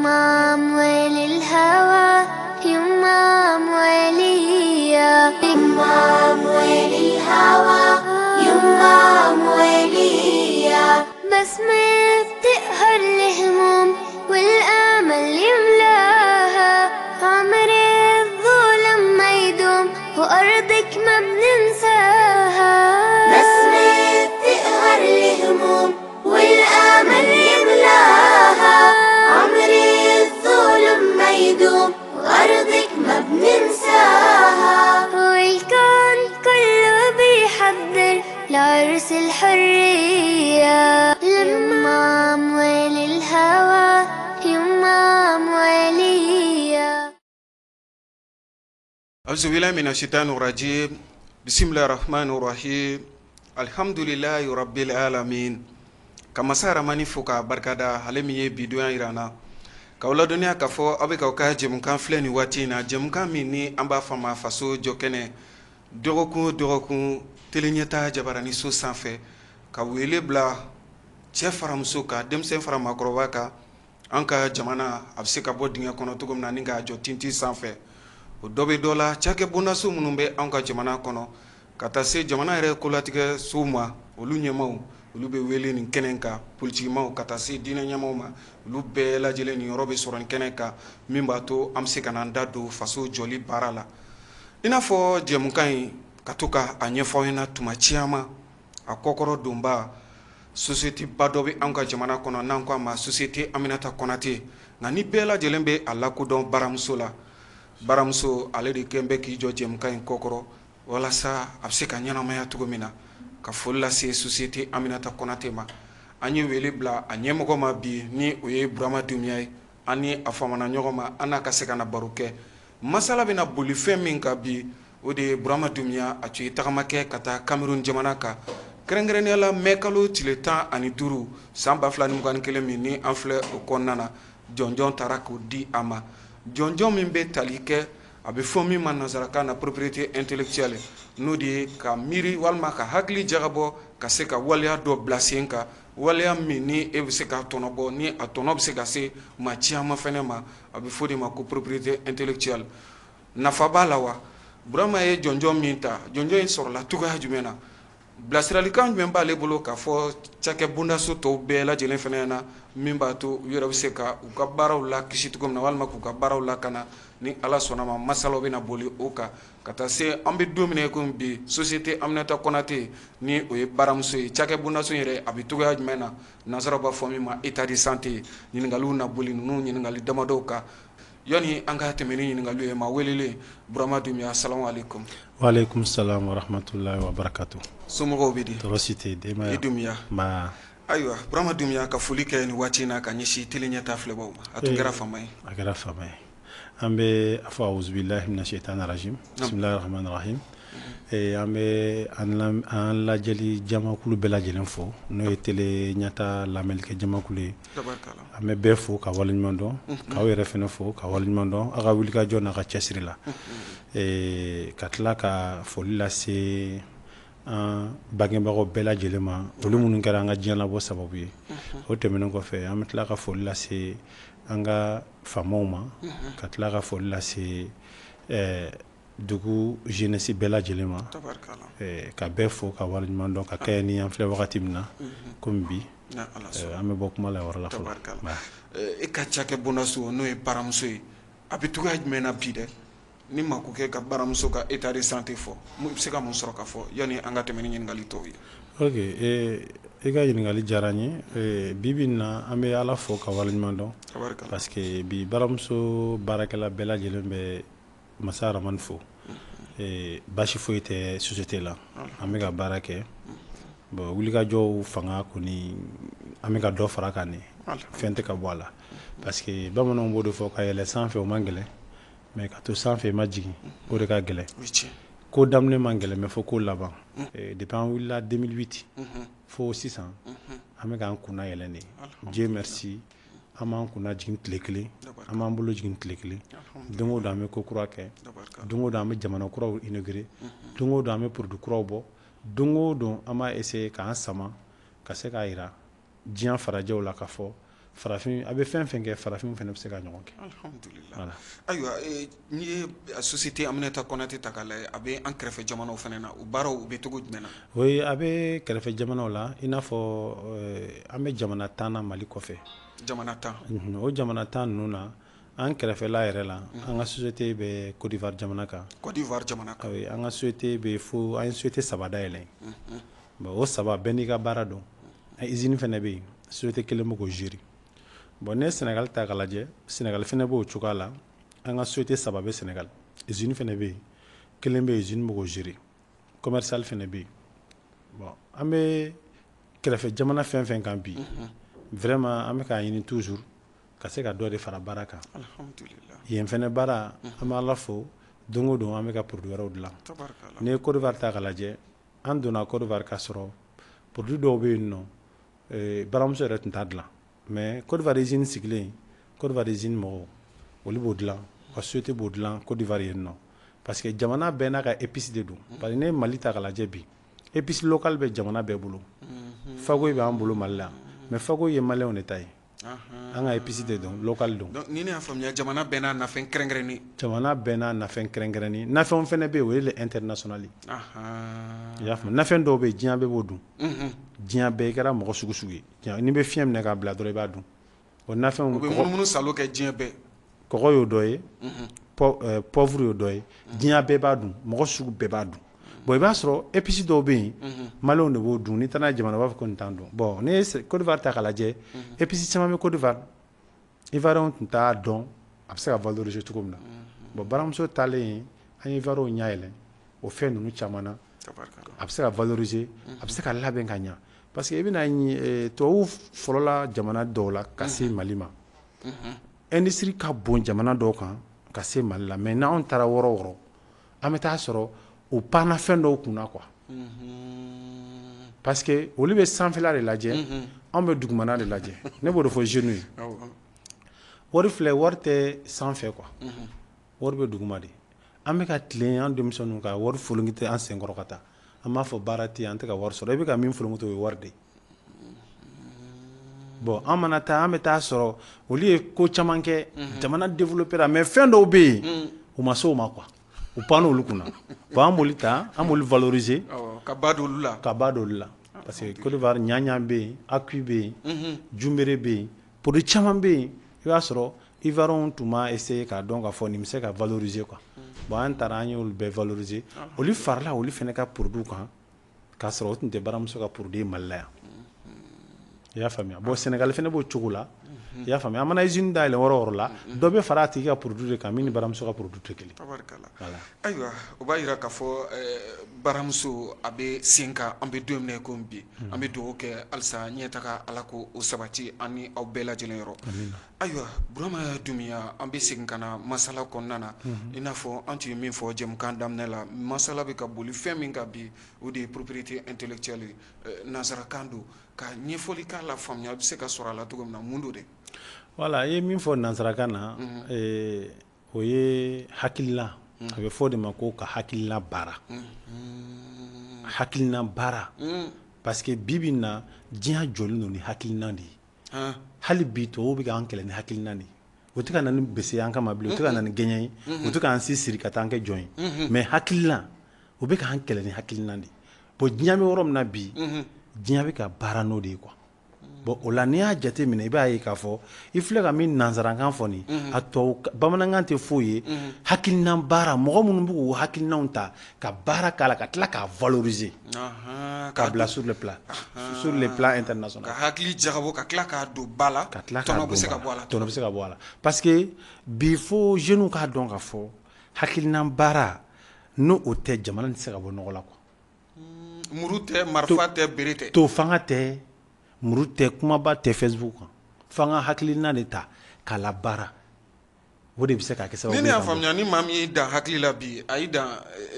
يما أموال الهوى، يما أموالية، يما أموال الهوى، يما أموالية. بسمة بتقهر الهموم والأمل يملاها، عمر الظلم ما يدوم وأرضك ما بننساها. بسمة بتقهر الهموم والأمل يملاها، عمر الظلم ما يدوم وأرضك ما بننساها. والكون كله بيحضر لعرس الحرية، يما أموال الهوى، يما أموالية. أعوذ بالله من الشيطان الرجيم، بسم الله الرحمن الرحيم، الحمد لله رب العالمين. Ka masa Ramani fo k'a barikada, ale min ye bidonya yira an na, k'aw ladɔnniya k'a fɔ aw bɛ k'aw ka jɛmukan filɛ nin waati in na, jɛmukan min ni an b'a fɔ a ma Faso Jɔkɛnɛ, dɔgɔkun o dɔgɔkun Tele Ɲɛta jabaraniso sanfɛ, ka wele bila cɛ fara muso kan, denmisɛn fara maakɔrɔba kan, an ka jamana a bɛ se ka bɔ dingɛ kɔnɔ cogo min na ni k'a jɔ tintin sanfɛ. O dɔ bɛ dɔ la, cakɛ bondaso minnu bɛ anw ka jamana kɔnɔ, ka taa se jamana yɛrɛ kolatigɛ sow ma, olu ɲɛmaw olu bɛ wele nin kɛnɛ kan, politikimaw ka taa se diinɛ ɲɛmaw ma, olu bɛɛ lajɛlen nin yɔrɔ bɛ sɔrɔ nin kɛnɛ kan, min b'a to an bɛ se ka n'an da don faso jɔli baara la. I n'a fɔ jɛmukan in ka to ka a ɲɛfɔ aw ɲɛna tuma caman, a kɔkɔrɔ donba société ba dɔ bɛ anw ka jamana kɔnɔ n'an ko a ma Société Aminata Konate. Nka ni bɛɛ lajɛlen bɛ a lakodɔn baramuso la, baramuso ale de kɛn bɛ k'i jɔ jɛmukan in kɔkɔrɔ walasa a bɛ se ka ɲɛnamaya cogo min na. Ka foli lase Société Aminata Konate ma, an ye wele bila a ɲɛmɔgɔ ma bi, ni o ye Burama Dunbiya ye. An ni a famana ɲɔgɔn ma, an n'a ka se ka na baro kɛ. Masala bɛna boli fɛn min kan bi, o de ye Burama Dunbiya a tun ye tagama kɛ ka taa Cameroun jamana kan, kɛrɛnkɛrɛnnenya la mɛ kalo tile 15 san 2021 min ni an filɛ o kɔnɔna na. Jɔnjɔn taara k'o di a ma, jɔnjɔn min bɛ tali kɛ, a bɛ fɔ min ma nansarakan na propriété intellectuelle, n'o de ye ka miiri walima ka hakili jagabɔ ka se ka waleya dɔ bila sen kan, waleya min ni e bɛ se ka tɔnɔbɔ, ni a tɔnɔ bɛ se ka se maa caman fɛnɛ ma, a bɛ fɔ de ma ko propriété intellectuelle. Nafa b'a la wa? Burama ye jɔnjɔn min ta, jɔnjɔn in sɔrɔla cogoya jumɛn na? Bilasiralikan jumɛn b'ale bolo k'a fɔ cakɛ bondaso tɔw bɛɛ lajɛlen fana na, min b'a to u yɛrɛ bɛ se ka u ka baaraw la kisi cogo min na, walima k'u ka baaraw lakana? Ni Ala sɔnna ma, masalaw bɛna boli o kan ka taa se an bɛ don min na komi bi, Société Aminata Konate ni o ye baramuso ye, cakɛ bondaso yɛrɛ a bɛ cogoya jumɛn na, nansaraw b'a fɔ min ma état de santé. Ɲininkaliw na boli ninnu ɲininkali damadɔw kan. Yanni an ka tɛmɛ ni ɲininkaliw ye, maa welelen Burama Dunbiya, salamu aleykum. Waaleykum salam wa rahmatulahi wa barakatu. Somɔgɔw bɛ di? Tɔɔrɔ si tɛ denbaya? I Dunbiya. Nba. Ayiwa Burama Dunbiya, ka foli kɛ nin waati in na ka ɲɛsin Tele Ɲɛta filɛbaw ma, a tun kɛra fama ye. A kɛra fama ye. An bɛ a fɔ awuzubilahi mina shaitani rajim, bisimilahi rahmani rahim. An bɛ an lajɛli jamakulu bɛɛ lajɛlen fo, n'o ye Tele Ɲɛta lamɛnnikɛ jamakulu ye. An bɛ bɛɛ fo ka waleɲuman dɔn, k'aw yɛrɛ fana fo ka waleɲuman dɔn aw ka wulikajɔ n'a ka cɛsiri la. Ka tila ka foli lase an bangebagaw bɛɛ lajɛlen ma, olu minnu kɛra an ka diɲɛlabɔ sababu ye. O tɛmɛnen kɔfɛ, an bɛ tila ka foli lase an ka faamaw ma, ka tila ka foli lase dugu jeunesse bɛɛ lajɛlen ma, ka bɛɛ fo ka waleɲuman dɔn ka kɛ ni an filɛ wagati min na komi bi. An bɛ bɔ kuma la yɔrɔ la fɔlɔ. E ka cakɛ bondaso n'o ye baramuso ye, a bɛ cogoya jumɛn na bi dɛ? Ni mako kɛ ka baramuso ka état de santé fɔ, i bɛ se ka mun sɔrɔ ka fɔ yanni an ka tɛmɛ ni ɲininkali tɔw ye? Ok, e ka ɲininkali diyara n ye. Bi bi in na, an bɛ Ala fo ka waleɲuman dɔn, parce que bi baramuso baarakɛla bɛɛ lajɛlen bɛ masa Ramani fo. Baasi foyi tɛ société la, an bɛ ka baara kɛ. Bon, wulikajɔw fanga kɔni, an bɛ ka dɔ fara kan de, fɛn tɛ ka bɔ a la, parce que bamananw b'o de fɔ, ka yɛlɛ sanfɛ o man gɛlɛn, mais ka to sanfɛ i ma jigin, o de ka gɛlɛn. Ko daminɛ man gɛlɛn, mais fo ko laban. Depuis an wulila 2008 fo sisan, an bɛ k'an kunna yɛlɛn de. Dieu merci, an b'an kunna jigin tile kelen, an b'an bolo jigin tile kelen. Don o don an bɛ ko kura kɛ, don o don an bɛ jamana kuraw inaugurer, don o don an bɛ produit kuraw bɔ, don o don an b'a essayer k'an sama ka se k'a jira diɲɛ farajɛw la k'a fɔ Farafin a bɛ fɛn fɛn kɛ, farafin fana bɛ se ka ɲɔgɔn kɛ. Alhamdulillah. Ayiwa, n'i ye société Aminata Konate ta k'a lajɛ, a bɛ an kɛrɛfɛ jamanaw fana na, o baaraw u bɛ cogo jumɛn na? Oui, a bɛ kɛrɛfɛ jamanaw la, i n'a fɔ an bɛ jamana 10 na Mali kɔfɛ. Jamana 10. O jamana 10 ninnu na, an kɛrɛfɛla yɛrɛ la, an ka société bɛ Côte d'Ivoire jamana kan. Côte d'Ivoire jamana kan. Oui, an ka société bɛ fo an ye société 3 dayɛlɛ. Bon, o 3 bɛɛ n'i ka baara don. Usine fana bɛ yen, société kelen bɛ k'o gérer. Bon, n'i ye Sénégal ta k'a lajɛ, Sénégal fana b'o cogoya la. An ka société 3 bɛ Sénégal. Usine fana bɛ yen, kelen bɛ yen, usine bɛ k'o gérer. Commercial fana bɛ yen. Bon, an bɛ kɛrɛfɛ jamana fɛn fɛn kan bi, vraiment an bɛ k'a ɲini toujours ka se ka dɔ de fara baara kan. Alhamdulillah. Yen fana baara, an bɛ Ala fo, don o don an bɛ ka produit wɛrɛw dilan. Tabarikala. N'i ye Côte d'Ivoire ta k'a lajɛ, an donna Côte d'Ivoire k'a sɔrɔ produit dɔw bɛ yen nɔ, baramuso yɛrɛ tun t'a dilan. Mais Côte d'Ivoire usine sigilen, Côte d'Ivoire usine mɔgɔw, olu b'o dilan, ka société b'o dilan Côte d'Ivoire yen nɔ. Parce que jamana bɛɛ n'a ka épice de don. Parce que n'i ye Mali ta k'a lajɛ bi, épice locale bɛ jamana bɛɛ bolo. Fagoyi b'an bolo Mali la, mais fagoyi ye maliyɛnw de ta ye. An ka épice de don, local don. Donc ni ne y'a faamuya, jamana bɛɛ n'a nafɛn kɛrɛnkɛrɛnnen. Jamana bɛɛ n'a nafɛn kɛrɛnkɛrɛnnen. Nafɛnw fana bɛ yen, o ye le international ye. I y'a faamu, nafɛn dɔw bɛ yen, diɲɛ bɛɛ b'o dun. Diɲɛ bɛɛ, i kɛra mɔgɔ sugu sugu ye, n'i bɛ fiɲɛ minɛ k'a bila dɔrɔn, i b'a dun. O nafɛnw U bɛ munumunu salo kɛ diɲɛ bɛɛ. Kɔgɔ y'o dɔ ye, poivre y'o dɔ ye, diɲɛ bɛɛ b'a dun, mɔgɔ sugu bɛɛ b'a dun. Bon, i b'a sɔrɔ épice dɔw bɛ yen, maliyɛnw de b'o dun. N'i taara n'a ye jamana, u b'a fɔ ko nin t'an dun. Bon, n'i ye Côte d'Ivoire ta k'a lajɛ, épice caman bɛ Côte d'Ivoire, Ivoiriyɛnw tun t'a dɔn a bɛ se ka valoriser cogo min na. Bon, baramuso taalen, an ye Ivoiriyɛnw ɲɛ yɛlɛ o fɛn ninnu caman na. A bɛ se ka valoriser, a bɛ se ka labɛn ka ɲɛ. Parce que i bɛna tubabuw fɔlɔla jamana dɔw la ka se Mali ma. Industrie ka bon jamana dɔw kan ka se Mali la, mais n'anw taara wɔɔrɔ wɔɔrɔ, an bɛ taa sɔrɔ o panna fɛn dɔw kunna quoi. Parce que olu bɛ sanfɛla de lajɛ, anw bɛ dugumana de lajɛ. Ne b'o de fɔ jeunes ye. Wari filɛ, wari tɛ sanfɛ quoi. Wari bɛ duguma de. An bɛ ka tilen an denmisɛnninw ka wari folonki an senkɔrɔ ka taa. An b'a fɔ baara tɛ yen, an tɛ ka wari sɔrɔ. I bɛ ka min folonki o ye wari de ye. Bon, an mana taa, an bɛ taa sɔrɔ olu ye ko caman kɛ, jamana développé ra, mais fɛn dɔw bɛ yen, u ma se o ma quoi. U panna olu kunna. Bon, an b'olu ta, an b'olu valoriser. Ka ba don olu la. Ka ba don olu la. Parce que Côte d'Ivoire ɲaɲa bɛ yen, akui bɛ yen, junbere bɛ yen, produit caman bɛ yen. I b'a sɔrɔ Ivoiriens tun ma essayer k'a dɔn k'a fɔ nin bɛ se ka valoriser quoi. Bon, an taara, an y'olu bɛɛ valoriser. Olu farala olu fana ka produit kan, k'a sɔrɔ o tun tɛ baramuso ka produit ye Mali la yan. I y'a faamuya. Bon, Sénégal fana b'o cogo la. I y'a faamuya, an mana usine dayɛlɛ yɔrɔ o yɔrɔ la, dɔ bɛ fara a tigi ka produit de kan min ni baramuso ka produit tɛ kelen. Tabarikala. Ayiwa, o b'a jira k'a fɔ baramuso a bɛ sen kan, an bɛ don min na i komi bi. An bɛ dugawu kɛ halisa ɲɛtaga, Ala k'o sabati an ni aw bɛɛ lajɛlen yɔrɔ. Ayiwa, Burama Dunbiya, an bɛ segin ka na masala kɔnɔna na. I n'a fɔ an tun ye min fɔ jɛmukan daminɛ la, masala bɛ ka boli fɛn min kan bi, o de ye propriété intellectuelle ye. Nansarakan don. Ka ɲɛfɔli k'a la, faamuya bɛ se ka sɔrɔ a la cogo min na, mun don dɛ? Voilà, i ye min fɔ nansarakan na, o ye hakilina. A bɛ fɔ o de ma ko ka hakilina baara. Hakilina baara. Parce que bi bi in na, diɲɛ jɔlen don ni hakilina de ye. Hali bi tubabuw bɛ k'an kɛlɛ ni hakilina de ye. U tɛ ka na ni bese ye an kama bilen, u tɛ ka na ni gɛɲɛ ye, u tɛ k'an si siri ka taa an kɛ jɔn ye. Mais hakilina, u bɛ k'an kɛlɛ ni hakilina de ye. Bon, diɲɛ bɛ yɔrɔ min na bi, diɲɛ bɛ ka baara n'o de ye quoi. Bon, o la n'i y'a jate minɛ, i b'a ye k'a fɔ i filɛ ka min nanzarakan fɔ nin, a tubabu bamanankan tɛ foyi ye. Hakilina baara, mɔgɔ minnu bɛ k'u hakilinaw ta ka baara k'a la, ka tila k'a valoriser, k'a bila sur le plan international. Ka hakili jagabɔ, ka tila k'a don ba la. Ka tila tɔnɔ bɛ se ka bɔ a la. Tɔnɔ bɛ se ka bɔ a la, parce que bi fo jeunes k'a dɔn k'a fɔ hakilina baara, n'o o tɛ, jamana tɛ se ka bɔ nɔgɔ la quoi. Muru tɛ, marifa tɛ, bere tɛ. To fanga tɛ, muru tɛ, kumaba tɛ Facebook kan. F'an ka hakilina de ta k'a la baara, o de bɛ se ka kɛ sababu ye. Ni ne y'a faamuya, ni maa min y'i dan hakili la bi, a y'i dan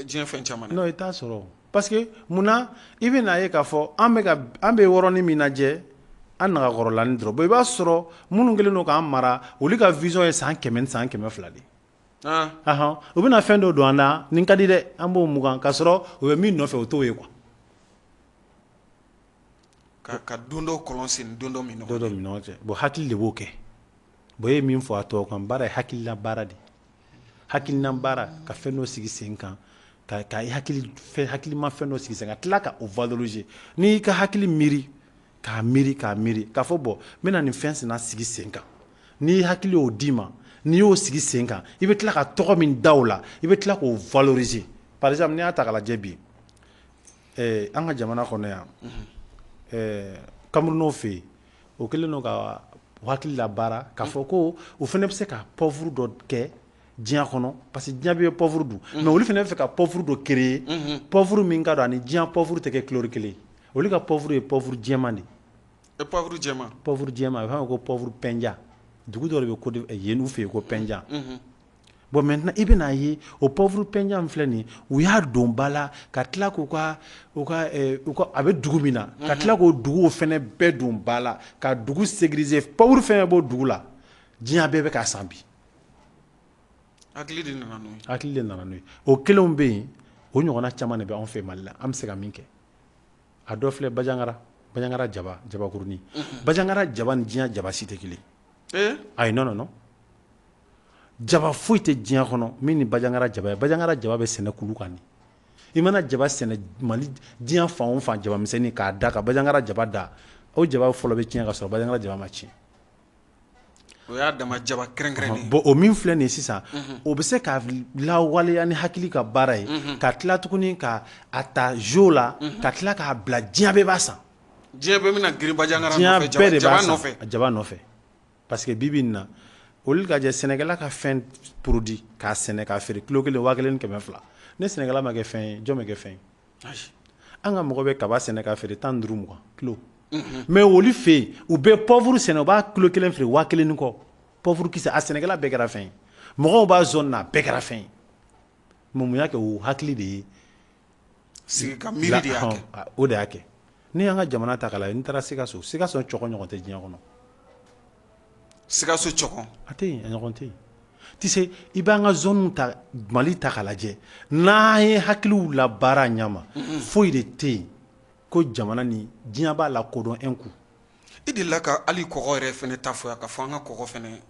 diɲɛ fɛn caman na. Non, i t'a sɔrɔ, parce que munna, i bɛ n'a ye k'a fɔ an bɛ ka an bɛ yɔrɔnin min lajɛ, an nagakɔrɔlanin dɔrɔn. Bon, i b'a sɔrɔ minnu kɛlen don k'an mara, olu ka vision ye san 100 ni san 200 de ye. U bɛna fɛn dɔ don an na, nin ka di dɛ, an b'o mugan, k'a sɔrɔ u bɛ min nɔfɛ, o t'o ye quoi. Ka don dɔ kɔlɔn sen don dɔ min dɔ minnɔgɔ cɛ. Bon, hakili de b'o kɛ. Bon, e ye min fɔ a tɔ kan, baara ye hakilina baara de, hakilina baara, ka fɛn dɔ sigi sen kan, ka hakili fɛn, hakilima fɛn dɔ sigi sen kan, ka tila ka o valoriser. N'i y'i ka hakili miiri k'a miiri k'a miiri k'a fɔ, bon, n bɛna nin fɛn sina sigi sen kan, n'i hakili y'o d'i ma, n'i y'o sigi sen kan, i bɛ tila ka tɔgɔ min da o la, i bɛ tila k'o valoriser. Par exemple, n'i y'a ta k'a lajɛ bi, an ka jamana kɔnɔ yan, Camerounɛw fɛ yen, o kɛlen don ka hakili la baara k'a fɔ ko o fana bɛ se ka poivre dɔ kɛ diɲɛ kɔnɔ, parce que diɲɛ bɛɛ bɛ poivre dun, mais olu fana bɛ fɛ ka poivre dɔ créer, poivre min ka dɔn ani diɲɛ poivre tɛ kɛ couleur kelen ye. Olu ka poivre ye poivre jɛman de ye. Poivre jɛman. Poivre jɛman, a bɛ fɔ a ma ko poivre Penja. Dugu dɔ de bɛ Côte yen, u fɛ yen ko Penja. Bon, maintenant, i bɛn'a ye, o poivre Penja min filɛ nin ye, u y'a don ba la ka tila k'u ka u ka u ka a bɛ dugu min na, ka tila k'o dugu fana bɛɛ don ba la, ka dugu sécuriser. Poivre fɛn bɛɛ b'o dugu la, diɲɛ bɛɛ bɛ k'a san bi. Hakili de nana n'o ye. Hakili de nana n'o ye. O kelenw bɛ yen, o ɲɔgɔnna caman de bɛ anw fɛ Mali la. An bɛ se ka min kɛ, a dɔ filɛ, Bajangara, Bajangara jaba, jabakurunin, Bajangara jaba ni diɲɛ jaba si tɛ kelen. Ayi, non, non, non, jaba foyi tɛ diɲɛ kɔnɔ min ni Bajangara jaba ye. Bajangara jaba bɛ sɛnɛ kulu kan de. I mana jaba sɛnɛ Mali diɲɛ fan o fan, jaba misɛnnin k'a da ka Bajangara jaba da, o jaba fɔlɔ bɛ tiɲɛ ka sɔrɔ Bajangara jaba ma tiɲɛ. O y'a dama jaba kɛrɛnkɛrɛnnen. Bon, o min filɛ nin ye sisan, o bɛ se ka lawaleya ni hakili ka baara ye, ka tila tuguni ka a ta jo la, ka tila k'a bila, diɲɛ bɛɛ b'a san. Diɲɛ bɛɛ bɛna girin Bajangara diɲɛ nɔfɛ. Bɛɛ de jaba b'a san. Nɔfɛ. Jaba nɔfɛ, parce que bi bi in na, olu ka jɛ sɛnɛkɛla ka fɛn produit k'a sɛnɛ k'a feere kilo kelen 1200. Ni sɛnɛkɛla ma kɛ fɛn ye, jɔn bɛ kɛ fɛn ye? An ka mɔgɔ bɛ kaba sɛnɛ k'a feere 15, 20 kilo, mais olu fɛ yen, u bɛ poivre sɛnɛ, u b'a kilo kelen feere 1000 ni kɔ. Poivre kisɛ, a sɛnɛkɛla bɛɛ kɛra fɛn ye, mɔgɔw b'a zone na, a bɛɛ kɛra fɛn ye. Mais mun y'a kɛ? O hakili de ye. Sigi ka miiri de y'a kɛ. O de y'a kɛ. N'i y'an ka jamana ta k'a lajɛ, n'i taara Sikaso, Sikaso cɔgɔ ɲɔgɔn tɛ diɲɛ kɔnɔ. Sikaso cɔgɔn? A tɛ yen, a ɲɔgɔn tɛ yen. Tu sais, i b'an ka zone ta, Mali ta k'a lajɛ, n'an ye hakiliw la baara ɲɛ ma, foyi de tɛ yen ko jamana ni diɲɛ b'a la kodɔn un coup. I delila ka hali kɔgɔ yɛrɛ fɛnɛ ta fɔ yan, ka fɔ an ka kɔgɔ fɛnɛ,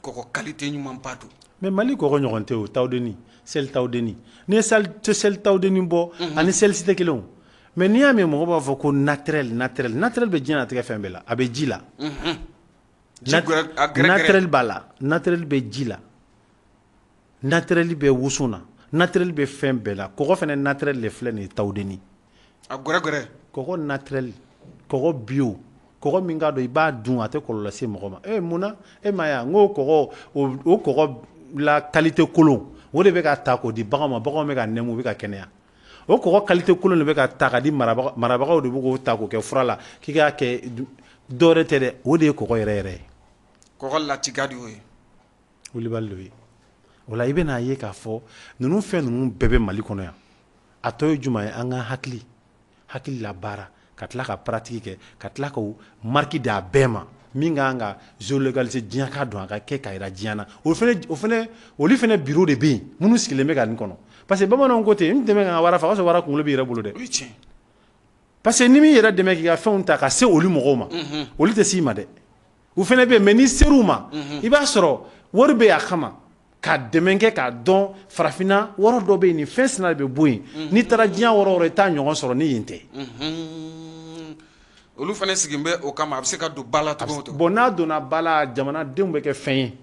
kɔgɔ qualité ɲumanba don. Mais Mali kɔgɔ ɲɔgɔn tɛ o. Tawudeni, sel Tawudeni, n'i ye sel Tawudeni bɔ, ani sel si tɛ kelen o. Mais n'i y'a mɛn mɔgɔ b'a fɔ ko naturel, naturel, naturel bɛ diɲɛlatigɛ fɛn bɛɛ la, a bɛ ji la. Ji gɛrɛ, a gɛrɛ gɛrɛ. Naturel b'a la, naturel bɛ ji la, naturel bɛ woson na, naturel bɛ fɛn bɛɛ la. Kɔgɔ fɛnɛ naturel de filɛ nin ye, Tawudeni. A gɛrɛ gɛrɛ. Kɔgɔ naturel, kɔgɔ bio, kɔgɔ min k'a dɔn i b'a dun, a tɛ kɔlɔlɔ se mɔgɔ ma. E mun na e ma ye? N ko kɔgɔ o kɔgɔ la qualité kolon, o de bɛ ka ta k'o di baganw ma, baganw bɛ ka nɛmu, u bɛ ka kɛnɛya. O kɔgɔ qualité kolon de bɛ ka ta ka di marabagaw de bɛ k'o ta k'o kɛ fura la k'i k'a kɛ dɔwɛrɛ tɛ dɛ, o de ye kɔgɔ yɛrɛ yɛrɛ ye. Kɔgɔ latika de y'o ye. Wulibali de ye o la. I bɛn'a ye k'a fɔ ninnu fɛn ninnu bɛɛ bɛ Mali kɔnɔ yan. A tɔ ye jumɛn ye? An ka hakili la baara, ka tila ka pratique kɛ, ka tila ka marque d'a bɛɛ ma min ka kan ka géolocaliser, diɲɛ k'a dɔn, a ka kɛ k'a jira diɲɛ na. O fɛnɛ olu fɛnɛ bureau de bɛ yen minnu sigilen bɛ ka nin kɔnɔ, parce que bamananw ko ten, n dɛmɛ ka n ka wara faga, o y'a sɔrɔ wara kunkolo b'i yɛrɛ bolo dɛ. O ye tiɲɛ. Parce que ni m'i yɛrɛ dɛmɛ k'i ka fɛnw ta ka se olu mɔgɔw ma, olu tɛ s'i ma dɛ. U fɛnɛ bɛ yen, mais n'i ser'u ma, i b'a sɔrɔ wari bɛ yen a kama ka dɛmɛ kɛ k'a dɔn farafinna wɔrɔ dɔ bɛ yen, nin fɛn sina de bɛ bɔ yen. N'i taara diɲɛ wɔrɔ o yɔrɔ, i t'a ɲɔgɔn sɔrɔ ni yen tɛ. Olu fana sigilen bɛ o kama, a bɛ se ka don ba la cogo o cogo. Bon, n'a donna ba la, jamanadenw bɛ kɛ fɛn ye.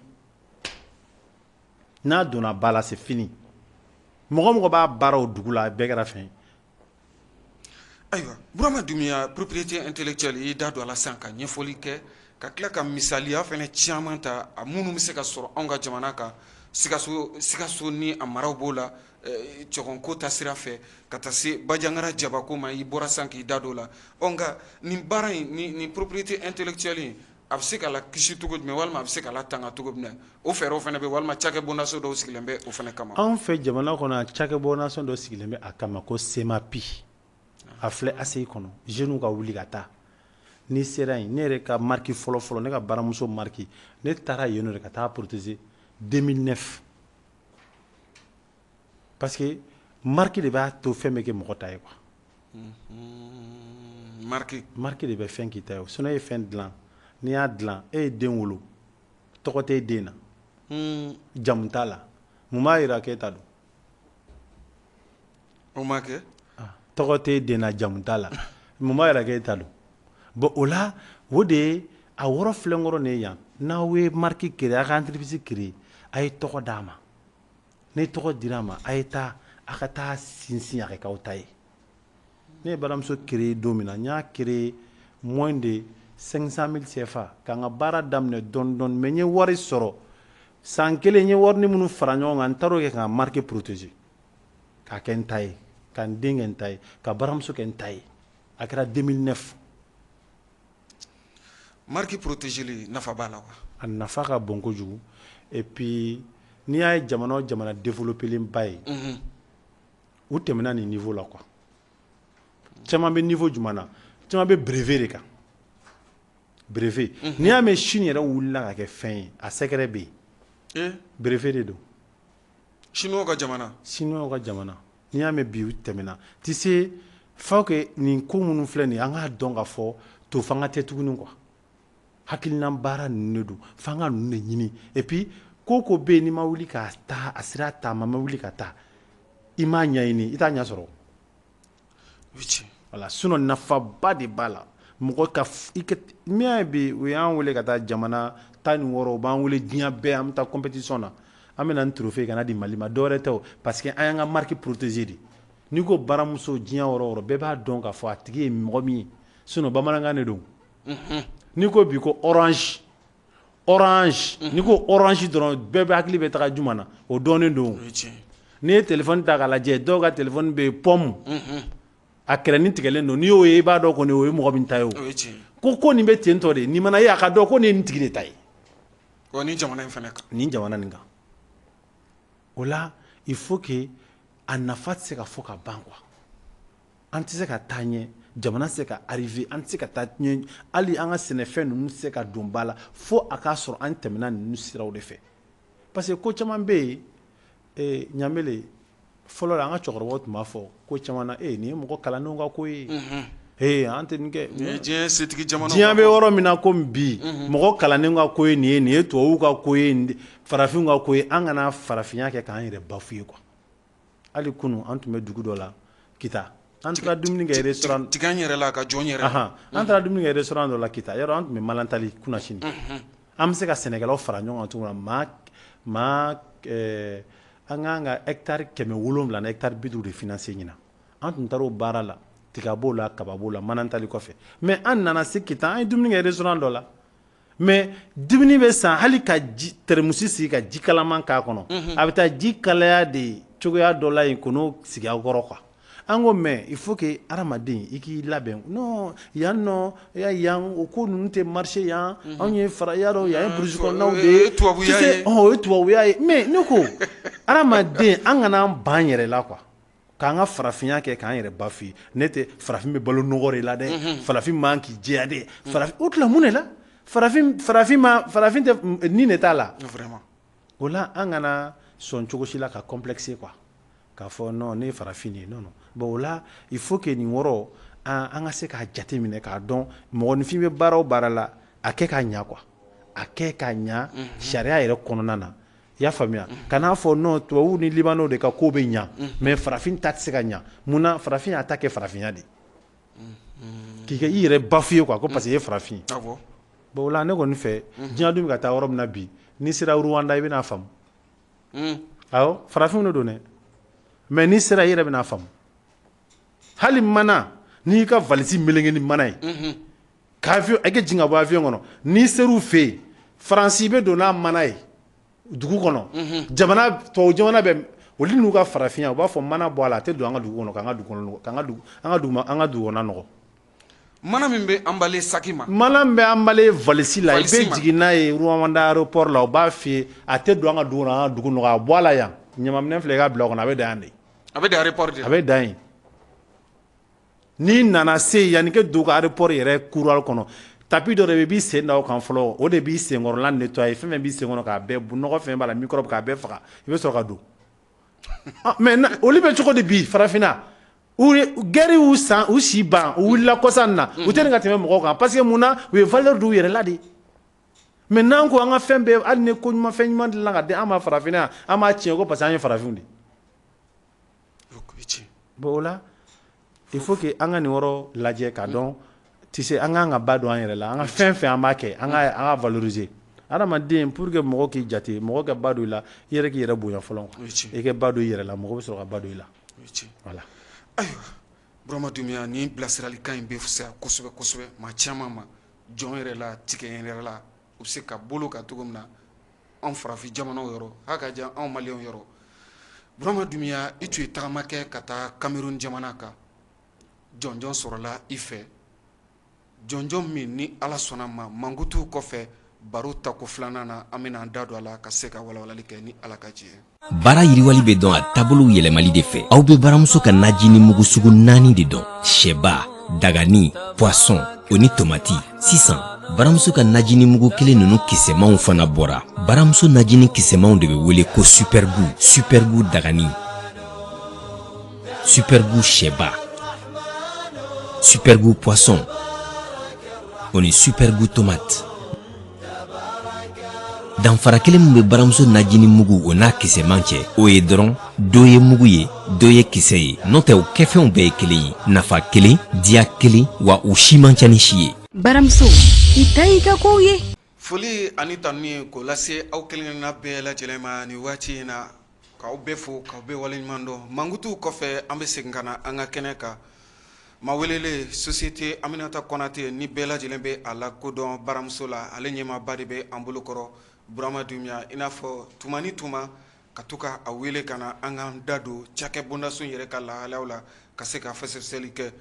N'a donna ba la, c'est fini. Mɔgɔ mɔgɔ b'a baara o dugu la, a bɛɛ kɛra fɛn ye. Ayiwa, Burama Dunbiya, propriété intellectuelle, i y'i da don a la sisan ka ɲɛfɔli kɛ, ka tila ka misaliya fana caman ta, a minnu bɛ se ka sɔrɔ anw ka jamana kan, Sikaso, Sikaso ni a maraw b'o la, cɛkɔnko ta sira fɛ, ka taa se Bajangara jabako ma, i bɔra sisan k'i da don o la. Ɔ, nka nin baara in, nin propriété intellectuelle in, a bɛ se ka la kisi cogo jumɛn, walima a bɛ se ka la tanga cogo jumɛn? O fɛɛrɛw fana bɛ, walima cakɛbondaso dɔw sigilen bɛ o fana kama? Anw fɛ jamana kɔnɔ, cakɛbondaso dɔ sigilen bɛ a kama ko SEMAPI. A filɛ ACI kɔnɔ. Jeunes ka wuli ka taa. N'i sera yen, ne yɛrɛ ka marque fɔlɔ fɔlɔ, ne ka baramuso marque, ne taara yen nɔ de ka taa protéger 2009, parce que marque de b'a to fɛn bɛ kɛ mɔgɔ ta ye quoi. Marque. Marque de bɛ fɛn k'i ta ye. Sinon e ye fɛn dilan, n'i y'a dilan, e ye den wolo, tɔgɔ tɛ e den na, jamu t'a la, mun b'a jira k'e ta don? O ma kɛ. Tɔgɔ tɛ den na, jamu t'a la, mun b'a jira k'e ta don? Bon, o la, o de ye a wɔrɔ filɛkɔrɔ nin ye yan. N'aw ye marque créer, a ka entreprise créer, a ye tɔgɔ d'a ma. Ni tɔgɔ dira a ma, a ye taa, a ka taa sinsin a ka k'aw ta ye. Ne ye baramuso créer don min na, n y'a créer moins de 500 000 CFA ka n ka baara daminɛ dɔɔni dɔɔni. Mais n ye wari sɔrɔ san kelen, n ye wari minnu fara ɲɔgɔn kan, n taar'o kɛ ka n ka marque protéger, k'a kɛ n ta ye, ka n den kɛ n ta ye, ka baramuso kɛ n ta ye. A kɛra 2009. Marque protégée nafa b'a la quoi. A nafa ka bon kojugu. Et puis n'i y'a ye jamana o jamana développé ba ye, u tɛmɛna nin niveau la quoi. Caman bɛ niveau jumɛn na? Caman bɛ brevet de kan, brevet. N'i y'a mɛn Chine yɛrɛ wulila ka kɛ fɛn ye, a secret bɛ yen, brevet de don. Chinois ka jamana. Chinois ka jamana, n'i y'a mɛn bi u tɛmɛna, tu sais, faut que nin ko minnu filɛ nin ye, an k'a dɔn k'a fɔ to fanga tɛ tuguni quoi. Hakilina baara ninnu de don, f'an ka ninnu de ɲini. Et puis ko ko bɛ yen, n'i ma wuli ka taa a sira taama, ma wuli ka taa, i m'a ɲɛɲini, i t'a ɲɛ sɔrɔ. Voilà. Sinon nafaba de b'a la. Mɔgɔ ka i ka min y'a ye bi, u y'an wele ka taa jamana 16, u b'an wele diɲɛ bɛɛ, an bɛ taa compétition na, an bɛ na ni trophée ka na di Mali ma. Dɔwɛrɛ tɛ o, parce que an y'an ka marque protégée de. N'i ko baramuso, diɲɛ yɔrɔ o yɔrɔ, bɛɛ b'a dɔn k'a fɔ a tigi ye mɔgɔ min ye. Sinon bamanankan de don. N'i ko bi ko orange, orange, n'i ko orange dɔrɔn, bɛɛ bɛ hakili bɛ taga juma na, o dɔnnen don. N'i ye téléphone ta k'a lajɛ, dɔw ka téléphone bɛ yen, pomme, a kɛrɛnin tigɛlen don. N'i y'o ye, i b'a dɔn kɔni o ye mɔgɔ min ta ye. O ko nin bɛ ten tɔ de. Nin mana ye, a ka dɔn ko nin ye nin tigi de ta ye. Nin jamana in fana kan. Nin jamana nin kan. O la, il faut que a nafa tɛ se ka fɔ ka ban quoi. An tɛ se ka taa ɲɛ, jamana tɛ se ka arriver, an tɛ se ka taa ɲɛ, hali an ka sɛnɛfɛn ninnu tɛ se ka don ba la fo a k'a sɔrɔ an tɛmɛna ninnu siraw de fɛ. Parce que ko caman bɛ yen, Ɲanbele, fɔlɔ la, an ka cɛkɔrɔbaw tun b'a fɔ ko caman na: e nin ye mɔgɔ kalannenw ka ko ye, ee an tɛ nin kɛ. Diɲɛ setigi jamana. Diɲɛ bɛ yɔrɔ min na komi bi, mɔgɔ kalannenw ka ko ye nin ye, nin ye tubabuw ka ko ye, farafinw ka ko ye. An kana farafinya kɛ k'an yɛrɛ bafouer quoi. Hali kunun, an tun bɛ dugu dɔ la, Kita, an taara dumuni kɛ restaurant. Tigɛ n yɛrɛ la ka jɔn yɛrɛ. An taara dumuni kɛ restaurant dɔ la Kita. Yɔrɔ an tun bɛ Manantali kunasini. An bɛ se ka sɛnɛkɛlaw fara ɲɔgɔn kan cogo min na, maa an k'an ka hectare 700 ni hectare 50 de financer ɲinan. An tun taara o baara la, tiga b'o la, kaba b'o la, Manantali kɔfɛ. Mais an nana se Kita, an ye dumuni kɛ restaurant dɔ la. Mais dumuni bɛ san, hali ka ji thermos sigi ka ji kalaman k'a kɔnɔ, a bɛ taa ji kalaya de cogoya dɔ la yen k'o n'o sigi aw kɔrɔ quoi. An ko mais il faut que hadamaden i k'i labɛn. Non, yan nɔ yan, o ko ninnu tɛ marché yan. Anw ye fara, i y'a dɔn, yan ye brousse kɔnɔnaw de ye. Tubabuya ye. O ye tubabuya ye. Mais ne ko hadamaden, an kana an ban yɛrɛ la quoi, k'an ka farafinya kɛ k'an yɛrɛ bafouer. Ne tɛ farafin bɛ balo nɔgɔ de la dɛ, farafin man k'i jɛya dɛ, farafin o tila mun de la, farafin farafin ma farafin tɛ nin de t'a la. Vraiment. O la, an kana sɔn cogo si la ka complexer quoi, k'a fɔ non, ne ye farafin de ye. Non, non. Bon, o la, il faut que nin yɔrɔ an ka se k'a jate minɛ k'a dɔn, mɔgɔninfin bɛ baara o baara la, a kɛ ka ɲa quoi, a kɛ ka ɲa sariya yɛrɛ kɔnɔna na. I y'a faamuya? Kan'a fɔ non, tubabuw ni libanɛw de ka ko bɛ ɲa, mais farafin ta tɛ se ka ɲa. Munna? Farafin y'a ta kɛ farafinya de k'i kɛ i yɛrɛ bafouer quoi, ko parce que i ye farafin ye. Bon, o la, ne kɔni fɛ, diɲɛ dun bɛ ka taa yɔrɔ min na bi, n'i sera Rwanda, i bɛna faamu. Awɔ, farafinw de don dɛ, mais n'i sera, i yɛrɛ bɛna faamu. Hali mana, n'i y'i ka valise meleke ni mana ye k'avion i ka jigin ka bɔ avion kɔnɔ, n'i ser'u fɛ yen, Faransi, i bɛ don n'a mana ye dugu kɔnɔ, jamana tubabu jamana bɛ, olu n'u ka farafinya, u b'a fɔ mana bɔ a la, a tɛ don an ka dugu kɔnɔ, k'an ka dugu kɔnɔ, k'an ka dugu, an ka dugu, an ka dugu kɔnɔna nɔgɔ. Mana min bɛ emballé sac ma. Mana min bɛ emballé valise la, i bɛ jigin n'a ye Rwanda aéroport la, u b'a f'i ye a tɛ don an ka dugu kɔnɔ, an ka dugu nɔgɔ, a bɔ a la yan. Ɲamaminɛn filɛ, i k'a bila o kɔnɔ, a bɛ dan yan de. A bɛ dan aéroport de. A bɛ dan yen. N'i nana se yanni i ka don u ka aéroport yɛrɛ couloir kɔnɔ, tapis dɔ de bɛ, i b'i sen da o kan fɔlɔ, o de b'i senkɔrɔla nettoyer, fɛn fɛn b'i sen kɔnɔ k'a bɛɛ, nɔgɔ fɛn b'a la, microbe, k'a bɛɛ faga, i bɛ sɔrɔ ka don. Mais olu bɛ cogo di bi farafinna? U guerre y'u san u si ban, u wulila kɔsa in na, u tɛ nin ka tɛmɛ mɔgɔw kan, parce que mun na? U ye valeur d'u yɛrɛ la de. Mais n'an ko an ka fɛn bɛɛ, hali ni ko ɲuman, fɛn ɲuman dilan ka di an ma farafinna yan, an b'a tiɲɛ ko parce que an ye farafinw de. Bon, o la, il faut que an ka nin yɔrɔ lajɛ k'a dɔn, tu sais, an k'an ka ba don an yɛrɛ la. An ka fɛn fɛn an b'a kɛ, an ka valoriser. Adamaden, pour que mɔgɔ k'i jate, mɔgɔ ka ba don i la, i yɛrɛ k'i yɛrɛ bonya fɔlɔ. I ka ba don i yɛrɛ la, mɔgɔ bɛ sɔrɔ ka ba don i la. Voilà. Ayiwa, Burama Dunbiya, ni bilasiralikan in bɛ fisaya kosɛbɛ kosɛbɛ maa caman ma. Jɔn yɛrɛ la, tigɛ yɛrɛ la, u bɛ se ka bolo ka cogo min na anw farafin jamanaw yɔrɔ, h'a ka jan anw maliyɛnw yɔrɔ. Burama Dunbiya, i tun ye tagama kɛ ka taa Cameroun jamana kan. Jɔnjɔn sɔrɔla i fɛ, jɔnjɔn min ni Ala sɔnna ma, mankutu kɔfɛ, baro tako filanan na, an bɛna an da don a la ka se ka walawalali kɛ ni Ala ka jɛ. Baara yiriwali bɛ dɔn a taabolow yɛlɛmali de fɛ. Aw bɛ baramuso ka najini mugu sugu naani de dɔn: sɛba, dagani, poisson o ni tomati. Sisan, baramuso ka najini mugu kelen ninnu kisɛmanw fana bɔra. Baramuso najini kisɛmanw de bɛ wele ko Supergoût. Supergoût dagani, Supergoût sɛba, Supergoût poisson o ni Supergoût tomate. Danfara kelen min bɛ baramuso najini mugu o n'a kisɛman cɛ, o ye dɔrɔn dɔ ye mugu ye, dɔ ye kisɛ ye. N'o tɛ, u kɛfɛnw bɛɛ ye kelen ye, nafa kelen, diya kelen, wa u si man ca ni si ye. Baramuso, i ta y'i ka kow ye. Foli ani tanuni ye k'o lase aw kelen-kelenna bɛɛ lajɛlen ma nin waati in na, k'aw bɛɛ fo, k'aw bɛɛ waleɲuman dɔn. Mankutuw kɔfɛ, an bɛ segin ka na an ka kɛnɛ kan. Maa welelen, société Aminata Konate, ni bɛɛ lajɛlen bɛ a la kodɔn baramuso la, ale ɲɛmaaba de bɛ an bolo kɔrɔ, Burama Dunbiya. I n'a fɔ tuma ni tuma, ka to ka a wele ka na an k'an da don cakɛ bondaso yɛrɛ ka lahalaw la, ka se ka fɛsɛfɛsɛli kɛ.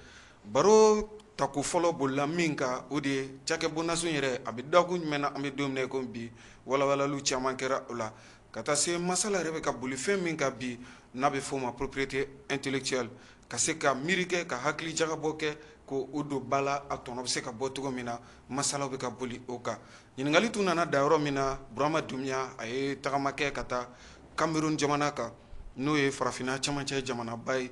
Baro tako fɔlɔ bolila min kan, o de ye cakɛ bondaso yɛrɛ a bɛ dakun jumɛn na an bɛ don min na i komi bi. Walawalaliw caman kɛra o la, ka taa se masala yɛrɛ bɛ ka boli fɛn min kan bi, n'a bɛ f'o ma propriété intellectuelle, ka se ka miiri kɛ, ka hakili jagabɔ kɛ, ko o don ba la, a tɔnɔ bɛ se ka bɔ cogo min na. Masalaw bɛ ka boli o kan. Ɲininkali tun nana da yɔrɔ min na, Burama Dunbiya, a ye tagama kɛ ka taa Cameroun jamana kan, n'o ye farafinna camancɛ jamanaba ye.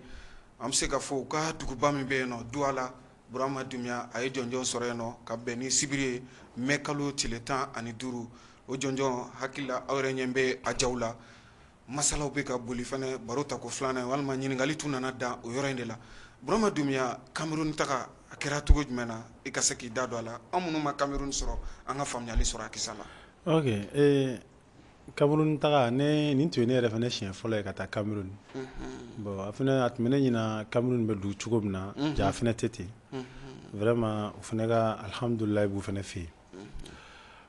An bɛ se ka fɔ u ka duguba min bɛ yen nɔ, Douala, Burama Dunbiya, a ye jɔnjɔn sɔrɔ yen nɔ ka bɛn ni sibiri ye, mɛ kalo tile 15. O jɔnjɔn, hakili la, aw yɛrɛ ɲɛ bɛ a jaw la. Masalaw bɛ ka boli fana baro tako filanan, walima ɲininkali tun nana dan o yɔrɔ in de la. Burama Dunbiya, Cameroun taga, a kɛra cogo jumɛn na? I ka se k'i da don a la, an minnu ma Cameroun sɔrɔ, an ka faamuyali sɔrɔ a kisa la. Ok, Cameroun taga ne, nin tun ye ne yɛrɛ fana siɲɛ fɔlɔ ye ka taa Cameroun. Bon, a fana a tun bɛ ne ɲɛna Cameroun bɛ dugu cogo min na, ja a fana tɛ ten. Vraiment, o fana ka alihamudulilayi b'u fana fɛ yen.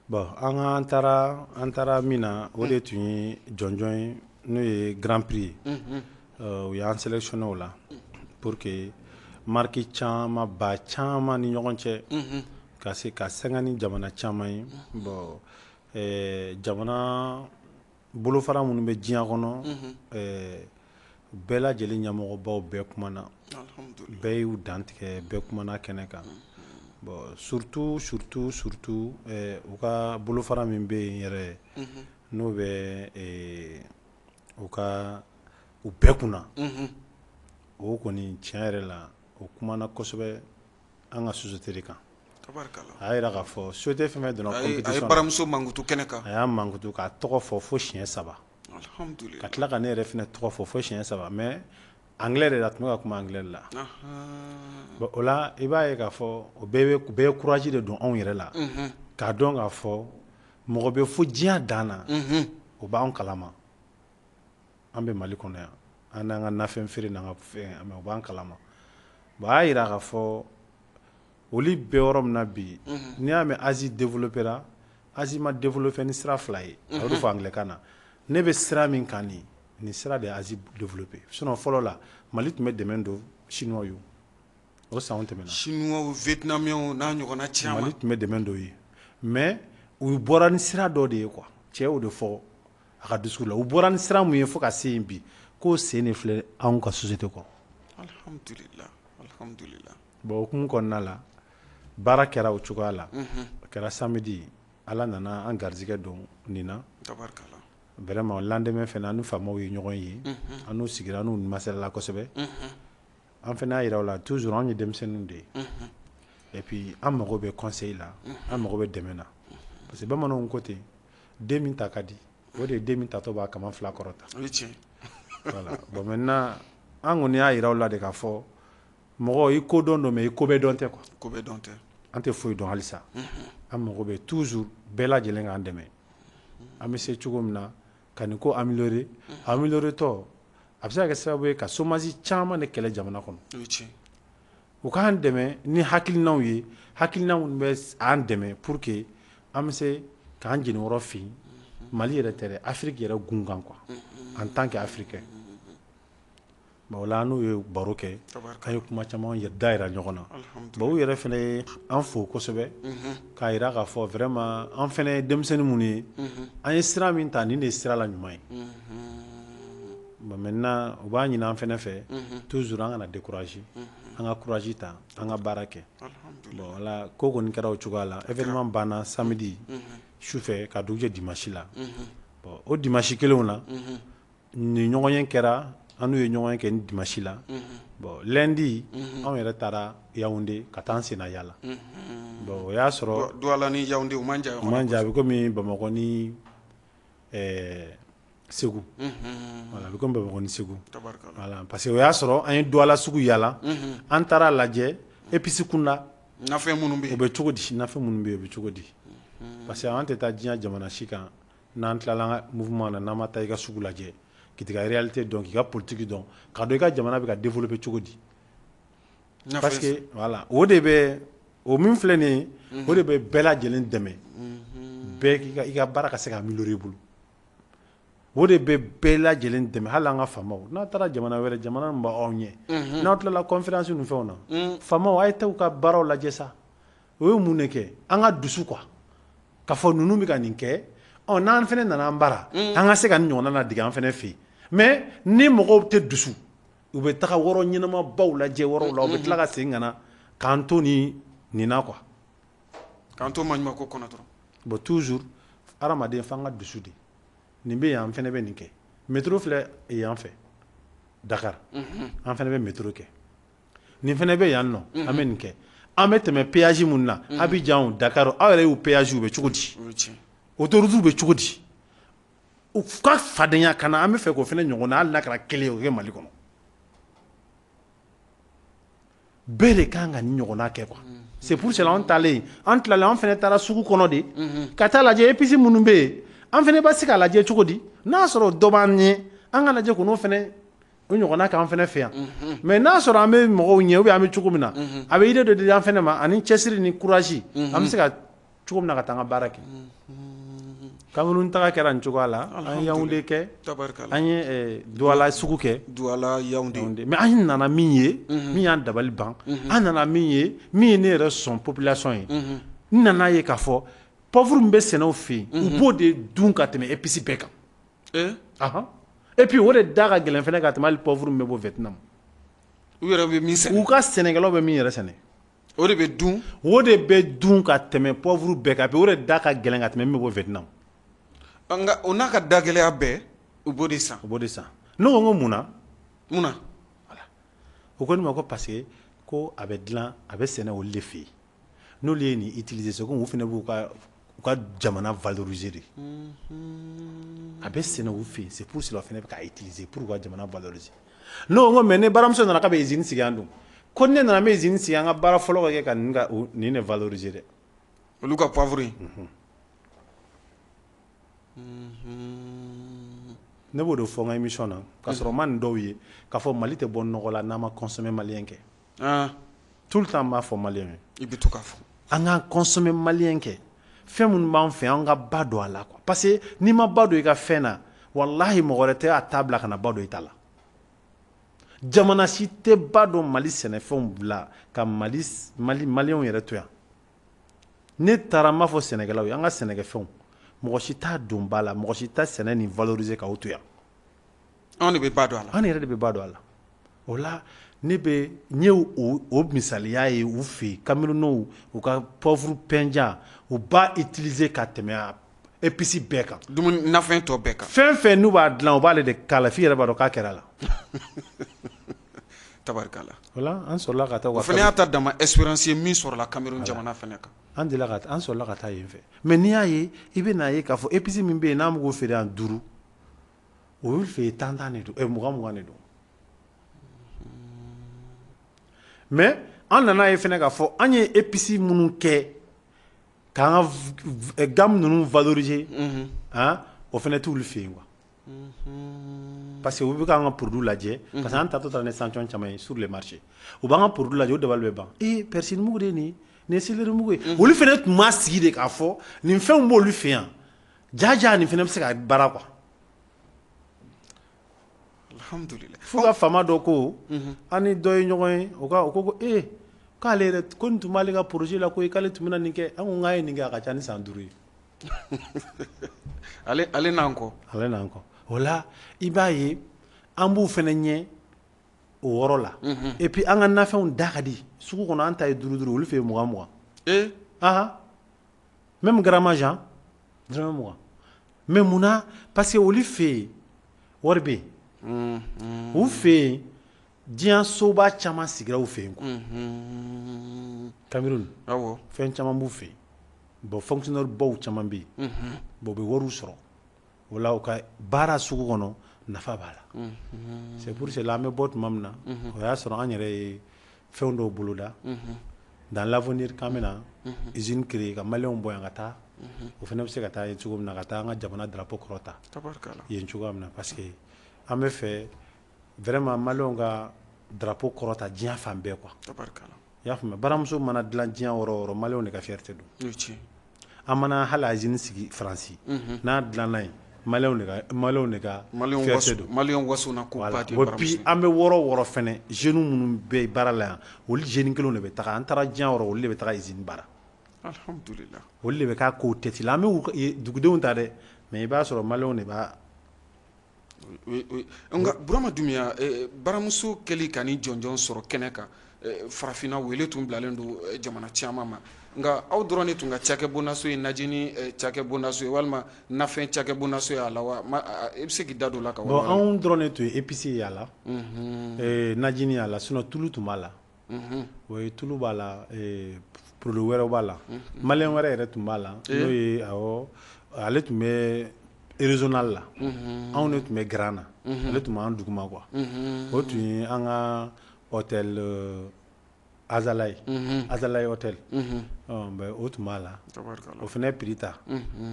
Bon, an ka an taara min na, o de tun ye jɔnjɔn ye, n'o ye Grand Prix ye. U y'an sélectionné o la pour que marque caman ba caman ni ɲɔgɔn cɛ, ka se ka sɛgɛn ni jamana caman ye. Bon, jamana bolofara minnu bɛ diɲɛ kɔnɔ, bɛɛ lajɛlen ɲɛmɔgɔbaw bɛɛ kumana, bɛɛ y'u dantigɛ, bɛɛ kumana kɛnɛ kan. Bon, surtout, surtout, surtout, u ka bolofara min bɛ yen yɛrɛ, n'o bɛ u ka u bɛɛ kunna, o kɔni, tiɲɛ yɛrɛ la, o kumana kosɛbɛ an ka société de kan. A y'a jira k'a fɔ société fɛn fɛn donna compétition, a ye baramuso mankutu kɛnɛ kan. A y'a mankutu k'a tɔgɔ fɔ fo siɲɛ saba, ka tila ka ne yɛrɛ fana tɔgɔ fɔ fo siɲɛ saba, mais anglais de la, a tun bɛ ka kuma anglais de la. Bon, o la, i b'a ye k'a fɔ o bɛɛ ye courage de don anw yɛrɛ la, k'a dɔn k'a fɔ mɔgɔ bɛ fo diɲɛ dan na, o b'anw kalama. An bɛ Mali kɔnɔ yan, an n'an ka nafɛn feere n'an ka fɛn, mais o b'an kalama. Bon, a y'a jira k'a fɔ olu bɛ yɔrɔ min na bi, n'i y'a mɛn Asie développé ra, Asie ma développé ni sira fila ye. A y'o de fɔ anglais kan na. Ne bɛ sira min kan nin, nin sira de ye Asie développé. Sinon fɔlɔ la, Mali tun bɛ dɛmɛ don Chinois ye, o sanw tɛmɛna. Chinois, Vietnamiens n'a ɲɔgɔnna caman. Mali tun bɛ dɛmɛ don ye, mais u bɔra ni sira dɔ de ye quoi. Cɛ y'o de fɔ a ka discours la. U bɔra ni sira mun ye fo ka se yen bi, k'o sen de filɛ anw ka société kɔrɔ. Alhamdulillah, alhamdulillah. Bon, o hukumu kɔnɔna la, baara kɛra o cogoya la. A kɛra samedi, Ala nana an garijɛgɛ don nin na. Vraiment, lendemain fana, an ni faamaw ye ɲɔgɔn ye, an n'u sigira, an n'u masalala kosɛbɛ. An fana y'a jira u la toujours anw ye denmisɛnninw de ye, et puis an mago bɛ conseil la, an mago bɛ dɛmɛ na, parce que bamananw ko ten, den min ta ka di, o de ye den min tatɔ b'a kaman fila kɔrɔta. O ye tiɲɛ. Voilà. Bon, maintenant an kɔni y'a jira u la de k'a fɔ mɔgɔ i ko dɔn don, mais i ko bɛɛ dɔn tɛ quoi. Ko bɛɛ dɔn tɛ. An tɛ foyi dɔn halisa. An mago bɛ toujours bɛɛ lajɛlen k'an dɛmɛ, an bɛ se cogo min na ka nin ko améliorer. Améliorer tɔ, a bɛ se ka kɛ sababu ye ka chômage caman de kɛlɛ jamana kɔnɔ. O ye tiɲɛ. U k'an dɛmɛ ni hakilinaw ye, hakilina minnu bɛ an dɛmɛ pour que an bɛ se k'an jeniyɔrɔ fin Mali yɛrɛ tɛ dɛ, Afrique yɛrɛ gun kan quoi, en tant que africain. Bon, o la an n'u ye baro kɛ, an ye kuma caman da yira ɲɔgɔn na. Bon, u yɛrɛ fana ye an fo kosɛbɛ k'a jira k'a fɔ vraiment an fana ye denmisɛnnin minnu ye, an ye sira min ta, nin de ye sira la ɲuman ye. Bon, maintenant u b'a ɲini an fana fɛ toujours an kana décourager, an ka courage ta, an ka baara kɛ. Bon, voilà, ko kɔni kɛra o cogoya la. Événement banna samedi sufɛ ka dugu jɛ dimanche la. Bon, o dimanche kelenw na, nin ɲɔgɔnye kɛra, an n'u ye ɲɔgɔn kɛ ni dimanche la. Bon, lundi anw yɛrɛ taara Yaoundé ka taa an senna yala. Bon, o y'a sɔrɔ Douala ni Yaoundé u man jan. U man jan, a bɛ komi Bamakɔ ni Segu. Voilà, a bɛ komi Bamakɔ ni Segu. Voilà, parce que o y'a sɔrɔ an ye Douala sugu yala, an taara lajɛ épice kunda. Nafɛn minnu bɛ yen, o bɛ cogo di? Nafɛn minnu bɛ yen, o bɛ cogo di? Parce que an tɛ taa diɲɛ jamana si kan n'an tilala an ka mouvement na, n'an ma taa i ka sugu lajɛ, k'i ka réalité dɔn, k'i ka politique dɔn, k'a dɔn i ka jamana bɛ ka développer cogo di. Parce que voilà, o de bɛ o min filɛ nin ye, o de bɛ bɛɛ lajɛlen dɛmɛ, bɛɛ k'i ka i ka baara ka se ka améliorer i bolo. O de bɛ bɛɛ lajɛlen dɛmɛ. Hali an ka faamaw, n'a taara jamana wɛrɛ, jamana min b'aw ɲɛ, n'aw tilala conférence ni fɛnw na, faamaw, a ye taa u ka baaraw lajɛ sa. O ye mun de kɛ? An ka dusu quoi, k'a fɔ ninnu bɛ ka nin kɛ. Ɔ, n'an fana nana an bara, an ka se ka nin ɲɔgɔnna ladege an fana fɛ yen. Mais ni mɔgɔw tɛ dusu, u bɛ taga yɔrɔ ɲɛnamabaw lajɛ yɔrɔw la, u bɛ tila ka segin ka na k'an to nin na quoi. K'an to maɲumanko kɔnɔ dɔrɔn. Bon, toujours hadamaden f'an ka dusu de. Nin bɛ yan, an fana bɛ nin kɛ. Métro filɛ yan fɛ Dakar, an fana bɛ métro kɛ. Nin fana bɛ yan nɔ, an bɛ nin kɛ. An bɛ tɛmɛ péage mun na, Abidjan, Dakar, aw yɛrɛ y'u péage u bɛ cogo di? Autoroute bɛ cogo di? U ka fadenya ka na, an bɛ fɛ k'o fana ɲɔgɔn na, hali n'a kɛra kelen ye, o kɛ Mali kɔnɔ. Bɛɛ de kan ka nin ɲɔgɔnna kɛ quoi. C'est pour cela an taalen, an tilalen, an fana taara sugu kɔnɔ de ka taa lajɛ épices minnu bɛ yen, an fana bɛ se k'a lajɛ cogo di, n'a sɔrɔ dɔ b'an ɲɛ, an ka lajɛ k'o fana o ɲɔgɔnna k'an fana fɛ yan. Mais n'a sɔrɔ an bɛ mɔgɔw ɲɛ ou bien an bɛ cogo min na, a bɛ idée dɔ di an fana ma, ani cɛsiri ni courage, an bɛ se ka cogo min na ka taa an ka baara kɛ. Cameroun taga kɛra nin cogoya la. An ye Yaoundé kɛ, an ye Douala sugu kɛ. Douala, Yaoundé. Mais an nana min ye, min y'an dabali ban, an nana min ye, min ye ne yɛrɛ sɔn population ye, n nana ye k'a fɔ poivre min bɛ sɛnɛ u fɛ yen, u b'o de dun ka tɛmɛ épice bɛɛ kan. Et puis o de da ka gɛlɛn fana ka tɛmɛ hali poivre min bɛ bɔ Vietnam. U yɛrɛ bɛ min sɛnɛ. U ka sɛnɛkɛlaw bɛ min yɛrɛ sɛnɛ. O de bɛ dun. O de bɛ dun ka tɛmɛ poivre bɛɛ kan, o de da ka gɛlɛn ka tɛmɛ min bɛ bɔ Vietnam. Nka o n'a ka da gɛlɛya bɛɛ, u b'o de san. U b'o de san. Ne ko n ko mun na? Mun na? Voilà. U ko ne ma ko parce que ko a bɛ dilan, a bɛ sɛnɛ olu de fɛ yen. N'olu ye nin utiliser, c'est comme u fana b'u ka u ka jamana valoriser de. A bɛ sɛnɛ u fɛ yen, c'est pour cela fana bɛ k'a utiliser pour u ka jamana valoriser. Ne ko n ko mais ni baramuso nana k'a bɛ usine sigi yan dun, ko ni ne nana n bɛ usine sigi, an ka baara fɔlɔ ka kɛ ka nin ka nin de valoriser dɛ. Olu ka poivre in. Ne b'o de fɔ n ka émission na, k'a sɔrɔ n ma nin dɔw ye k'a fɔ Mali tɛ bɔ nɔgɔ la n'an ma consommer malien kɛ. Tout le temps n b'a fɔ malien ye. I bɛ to k'a fɔ. An ka consommer malien kɛ. Fɛn minnu b'an fɛ, an ka ba don a la quoi. Parce que n'i ma ba don i ka fɛn na, walahi mɔgɔ wɛrɛ tɛ a ta bila ka na ba don i ta la. Jamana si tɛ ba don Mali sɛnɛfɛnw bila ka Mali malienw yɛrɛ to yan. Ne taara n b'a fɔ sɛnɛkɛlaw ye, an ka sɛnɛkɛfɛnw, mɔgɔ si t'a don ba la, mɔgɔ si t'a sɛnɛ ni valoriser k'aw to yan. Anw de bɛ ba don a la. An yɛrɛ de bɛ ba don a la. O la ne bɛ n ye o misaliya ye u fɛ yen, Camerounais u ka poivre penja u b'a utiliser ka tɛmɛ épice bɛɛ kan. Dumuni nafɛn tɔ bɛɛ kan. Fɛn fɛn n'u b'a dilan, u b'ale de k'a la, f'i yɛrɛ b'a dɔn k'a kɛra la. Tabarikala. O la an sɔrɔla ka taa. O fana y'a ta dama expérience ye min sɔrɔla Cameroun jamana fana kan. An delila ka an sɔrɔla ka taa yen fɛ, mais n'i y'a ye, i bɛ n'a ye k'a fɔ épice min bɛ yen n'an b'o feere yan 5, olu fɛ yen 10 10 de don, 20 20 de don. Mais an nana ye fana k'a fɔ an ye épice minnu kɛ k'an ka gamme ninnu valoriser, han, o fana t'olu fɛ yen quoi. Parce que u bɛ k'an ka produit lajɛ, parce que an taatɔ taara ni échantillon caman ye sur le marché. U b'an ka produit lajɛ, o dabali bɛ ban: ee, persil mugu de ye nin ye, nin ye céleri mugu ye. Olu fana tun b'a sigi de k'a fɔ nin fɛnw b'olu fɛ yan, jaa nin fana bɛ se ka baara quoi. Alhamdulillah. Fo ka faama dɔ ko an ni dɔ ye ɲɔgɔn ye, o ka o ko ko ee, k'ale yɛrɛ ko nin tun b'ale ka projet la koyi, k'ale tun bɛna nin kɛ. An ko k'a ye nin kɛ, a ka ca ni san 5 ye. Ale n'an kɔ. Ale n'an kɔ. O la, i b'a ye an b'u fana ɲɛ o yɔrɔ la. Et puis an ka nafɛnw da ka di sugu kɔnɔ. An ta ye 5 5, olu fɛ yen 20 20. Ahan, même grammage, han, dɔrɔmɛ 20. Mais munna? Parce que olu fɛ yen wari bɛ yen, u fɛ yen diɲɛ soba caman sigira u fɛ yen quoi. Cameroun, fɛn caman b'u fɛ yen. Bon, fonctionnaire baw caman bɛ yen. Bon, u bɛ wariw sɔrɔ o la, u ka baara sugu kɔnɔ nafa b'a la. C'est pour cela an bɛ bɔ tuma min na, o y'a sɔrɔ an yɛrɛ ye fɛn dɔw boloda dans l'avenir k'an bɛna usine créer ka maliyɛnw bɔ yan ka taa, o fana bɛ se ka taa yen cogo min na, ka taa an ka jamana drapeau kɔrɔta yen cogoya min na, parce que an bɛ fɛ vraiment maliyɛnw ka drapeau kɔrɔta diɲɛ fan bɛɛ quoi. I y'a faamuya? Baramuso mana dilan diɲɛ yɔrɔ o yɔrɔ, maliyɛnw de ka fierté don. An mana hali usine sigi Faransi, n'a dilanna yen, maliyɛnw de ka fierté don. Maliyɛnw waso na ko ba de. Et puis an bɛ wɔɔrɔ wɔɔrɔ fɛnɛ, jeunes minnu bɛ baara la yan, olu jeunes kelenw de bɛ taga. An taara diɲɛ yɔrɔ, olu de bɛ taga usine baara. Alhamdulillah. Olu de bɛ k'a kow tête la. An bɛ dugudenw ta dɛ, mais i b'a sɔrɔ maliyɛnw de b'a. Nka Burama Dunbiya, baramuso kɛli ka ni jɔnjɔn sɔrɔ kɛnɛ kan farafinna, wele tun bilalen don jamana caman ma. Nka aw dɔrɔn de tun ka cakɛ bondaso ye najini cakɛ bondaso ye walima nafɛn cakɛ bondaso ye a la wa? I bɛ se k'i da don o la ka? Bon, anw dɔrɔn de tun ye épice ye a la, najini y'a la, sinon tulu tun b'a la. O ye tulu b'a la, produit wɛrɛw b'a la. Maliyɛn wɛrɛ yɛrɛ tun b'a la, n'o ye, awɔ, ale tun bɛ régional la, anw de tun bɛ grand na, ale tun b'an duguma quoi. O tun ye an ka hôtel Azalayi, Azalayi hôtel, o tun b'a la. O fana ye prix ta,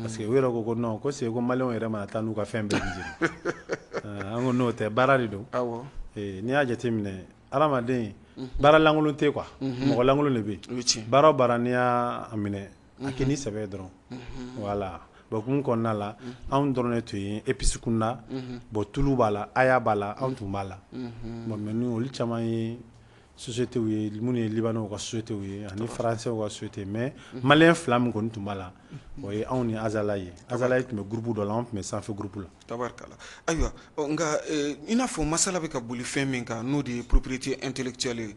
parce que u yɛrɛ ko ko non, ko c'est ko maliyɛnw yɛrɛ mana taa n'u ka fɛn bɛɛ jeni. An ko n'o tɛ, baara de don. N'i y'a jateminɛ, hadamaden baara lankolon tɛ quoi, mɔgɔ lankolon de bɛ yen. Baara o baara, n'i y'a minɛ a kɛ ni sɛbɛ ye dɔrɔn, voilà. Bon, hukumu kɔnɔna la, anw dɔrɔn de tun ye épice kunda. Bon, tulu b'a la, aya b'a la, anw tun b'a la. Bon, mais ni olu caman ye sociétés ye, minnu ye libanais ka sociétés ye ani français ka société. Mais maliyɛn fila min kɔni tun b'a la, o ye anw ni Azalayi ye. Azalayi tun bɛ groupe dɔ la, anw tun bɛ sanfɛ groupe la. Tabarikala. Ayiwa, nka i n'a fɔ masala bɛ ka boli fɛn min kan, n'o de ye propriété intellectuelle ye,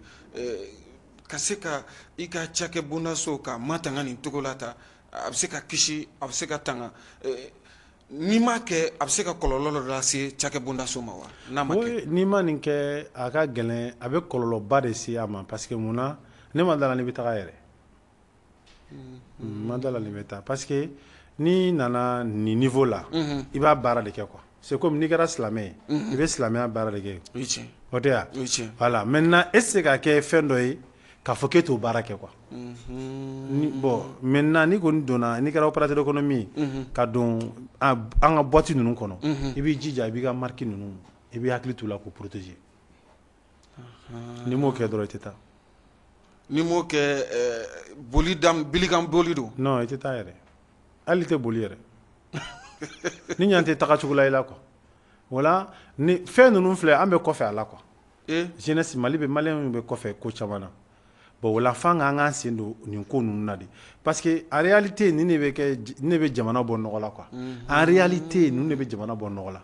ka se ka i ka cakɛ bondaso ka matanga nin cogo la ta, a bɛ se ka kisi, a bɛ se ka tanga. N'i m'a kɛ, a bɛ se ka kɔlɔlɔ dɔ lase cakɛ bondaso ma wa, n'a ma kɛ? N'i ma nin kɛ, a ka gɛlɛn, a bɛ kɔlɔlɔba de se a ma. Parce que mun na? Ne ma da la n'i bɛ taga yɛrɛ, n ma da la n'i bɛ taa, parce que n'i nana nin niveau la, i b'a baara de kɛ quoi. C'est comme n'i kɛra silamɛ ye, i bɛ silamɛya baara de kɛ. O tɛ wa? Voilà. Maintenant, e tɛ se ka kɛ fɛn dɔ ye k'a fɔ k'e t'o baara kɛ quoi. Bon, maintenant, n'i kɔni donna, n'i kɛra opérateur économique ye ka don an ka boîte ninnu kɔnɔ, i b'i jija, i b'i ka marque ninnu, i b'i hakili t'u la k'u protéger. N'i m'o kɛ dɔrɔn, i tɛ taa. N'i m'o kɛ, boli bilikan boli don. Non, i tɛ taa yɛrɛ, hali i tɛ boli yɛrɛ, ni ɲan tɛ taga cogo la i la quoi. Voilà, ni fɛn ninnu filɛ, an bɛ kɔfɛ a la quoi. Jeunesse Mali bɛ, maliyɛnw bɛ kɔfɛ ko caman na. Bon, o la f'an k'an k'an sen don nin ko ninnu na de, parce que en réalité nin de bɛ kɛ, nin de bɛ jamana bɔ nɔgɔ la quoi. En réalité, ninnu de bɛ jamana bɔ nɔgɔ la,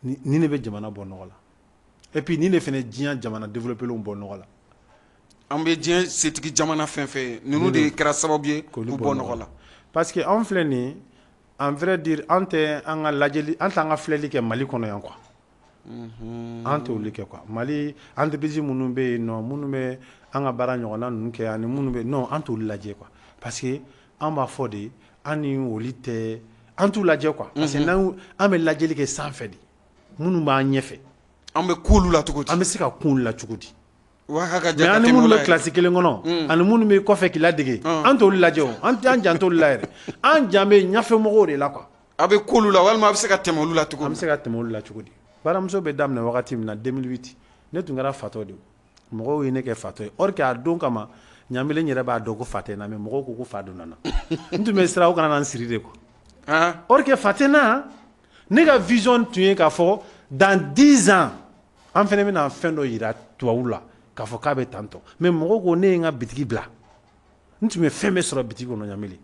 nin de bɛ jamana bɔ nɔgɔ la. Et puis nin de fana diɲɛ jamana développé lenw bɔ nɔgɔ la. An bɛ diɲɛ setigi jamana fɛn fɛn ye, ninnu de kɛra sababu ye k'u bɔ nɔgɔ la. Parce que anw filɛ nin ye, en vrai dire, an tɛ an ka lajɛli, an t'an ka filɛli kɛ Mali kɔnɔ yan quoi. An tɛ olu kɛ quoi. Mali entreprise minnu bɛ yen nɔ, minnu bɛ an ka baara ɲɔgɔnna ninnu kɛ ani minnu bɛ, non, an t'olu lajɛ quoi, parce que an b'a fɔ de, an ni olu tɛ, an t'u lajɛ quoi, parce que n'an an bɛ lajɛli kɛ sanfɛ de, minnu b'an ɲɛfɛ. An bɛ kun olu la cogo di? An bɛ se ka kun olu la cogo di? Wa ka Mais an ni minnu bɛ kilasi kelen kɔnɔ ani minnu bɛ kɔfɛ k'i ladege, an t'olu lajɛ o, an an jan t'olu la yɛrɛ, an jan bɛ ɲɛfɛmɔgɔw de la quoi. A bɛ kun olu la walima a bɛ se ka tɛmɛ olu la cogo An bɛ se ka tɛmɛ olu la cogo di? Baramuso bɛ daminɛ wagati min na, 2008, ne tun kɛra fatɔ de ye. Mɔgɔw ye ne kɛ fatɔ ye, or que a don kama, Ɲamele yɛrɛ b'a dɔn ko fa tɛ n na, mais mɔgɔw ko ko fa donna n na. N tun bɛ siran u kana na n siri de quoi. Or que fa tɛ n na. Ne ka vision tun ye k'a fɔ dans 10 ans, an fana bɛna fɛn dɔ yira tubabuw la k'a fɔ k'a bɛ tan tɔ. Mais mɔgɔw ko ne ye n ka bitigi bila. N tun bɛ fɛn bɛɛ sɔrɔ bitigi kɔnɔ, Ɲamele.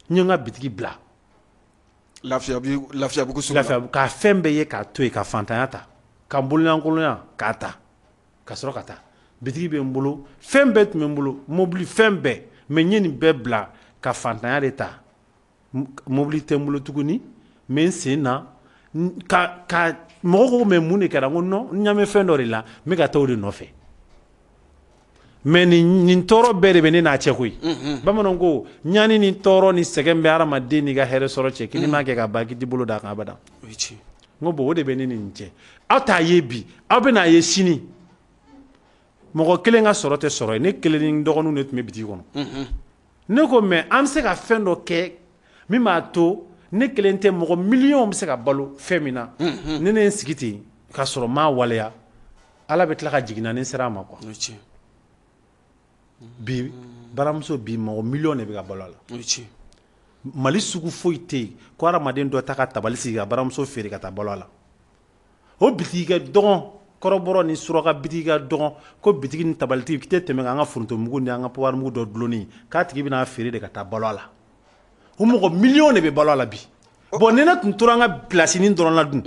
N ye n ka bitigi bila. Lafiyabugu sugu. Lafiya k'a fɛn bɛɛ ye k'a to yen, ka fantanya ta, ka n bololankolon k'a ta, ka sɔrɔ ka taa. Bitigi bɛ n bolo, fɛn bɛɛ tun bɛ n bolo, mobili, fɛn bɛɛ. Mais n ye nin bɛɛ bila ka fantanya de ta. Mobili tɛ n bolo tuguni, n bɛ n sen na ka mɔgɔw ko mais mun de kɛra? N ko non, n ɲɛ bɛ fɛn dɔ de la, n bɛ ka taa o de nɔfɛ. Mais nin tɔɔrɔ bɛɛ de bɛ ne n'a cɛ koyi. Bamananw ko ɲani ni tɔɔrɔ ni sɛgɛn bɛ hadamaden n'i ka hɛrɛ sɔrɔ cɛ, k'i n'i m'a kɛ ka ban, k'i t'i bolo d'a kan abada. N ko bon, o de bɛ ne ni nin cɛ. Aw t'a ye bi, aw bɛ n'a ye sini. Mɔgɔ kelen ka sɔrɔ tɛ sɔrɔ ye. Ne kelen ni n dɔgɔninw de tun bɛ bitigi kɔnɔ. Ne ko mais an bɛ se ka fɛn dɔ kɛ min b'a to ne kelen tɛ, mɔgɔ miliyɔn bɛ se ka balo fɛn min na. Ne ye n sigi ten ka sɔrɔ n m'a waleya, Ala bɛ tila ka jigin na ni sera a ma quoi. Bi baramuso, bi mɔgɔ miliyɔn de bɛ ka balo a la. Mali sugu foyi tɛ yen ko hadamaden dɔ ta ka tabali sigi ka baramuso feere ka taa balo a la. O bitigi ka dɔgɔn, kɔrɔbɔrɔ ni suraka bitigi ka dɔgɔn, ko bitigi ni tabalitigi k'i tɛ tɛmɛ k'an ka forontomugu ni an ka pɔwarimugu dɔ dulonni k'a tigi bɛna feere de ka taa balo a la. O mɔgɔ miliyɔn de bɛ balo a la bi. Bon, ni ne tun tora an ka pilasinin dɔrɔn la dun,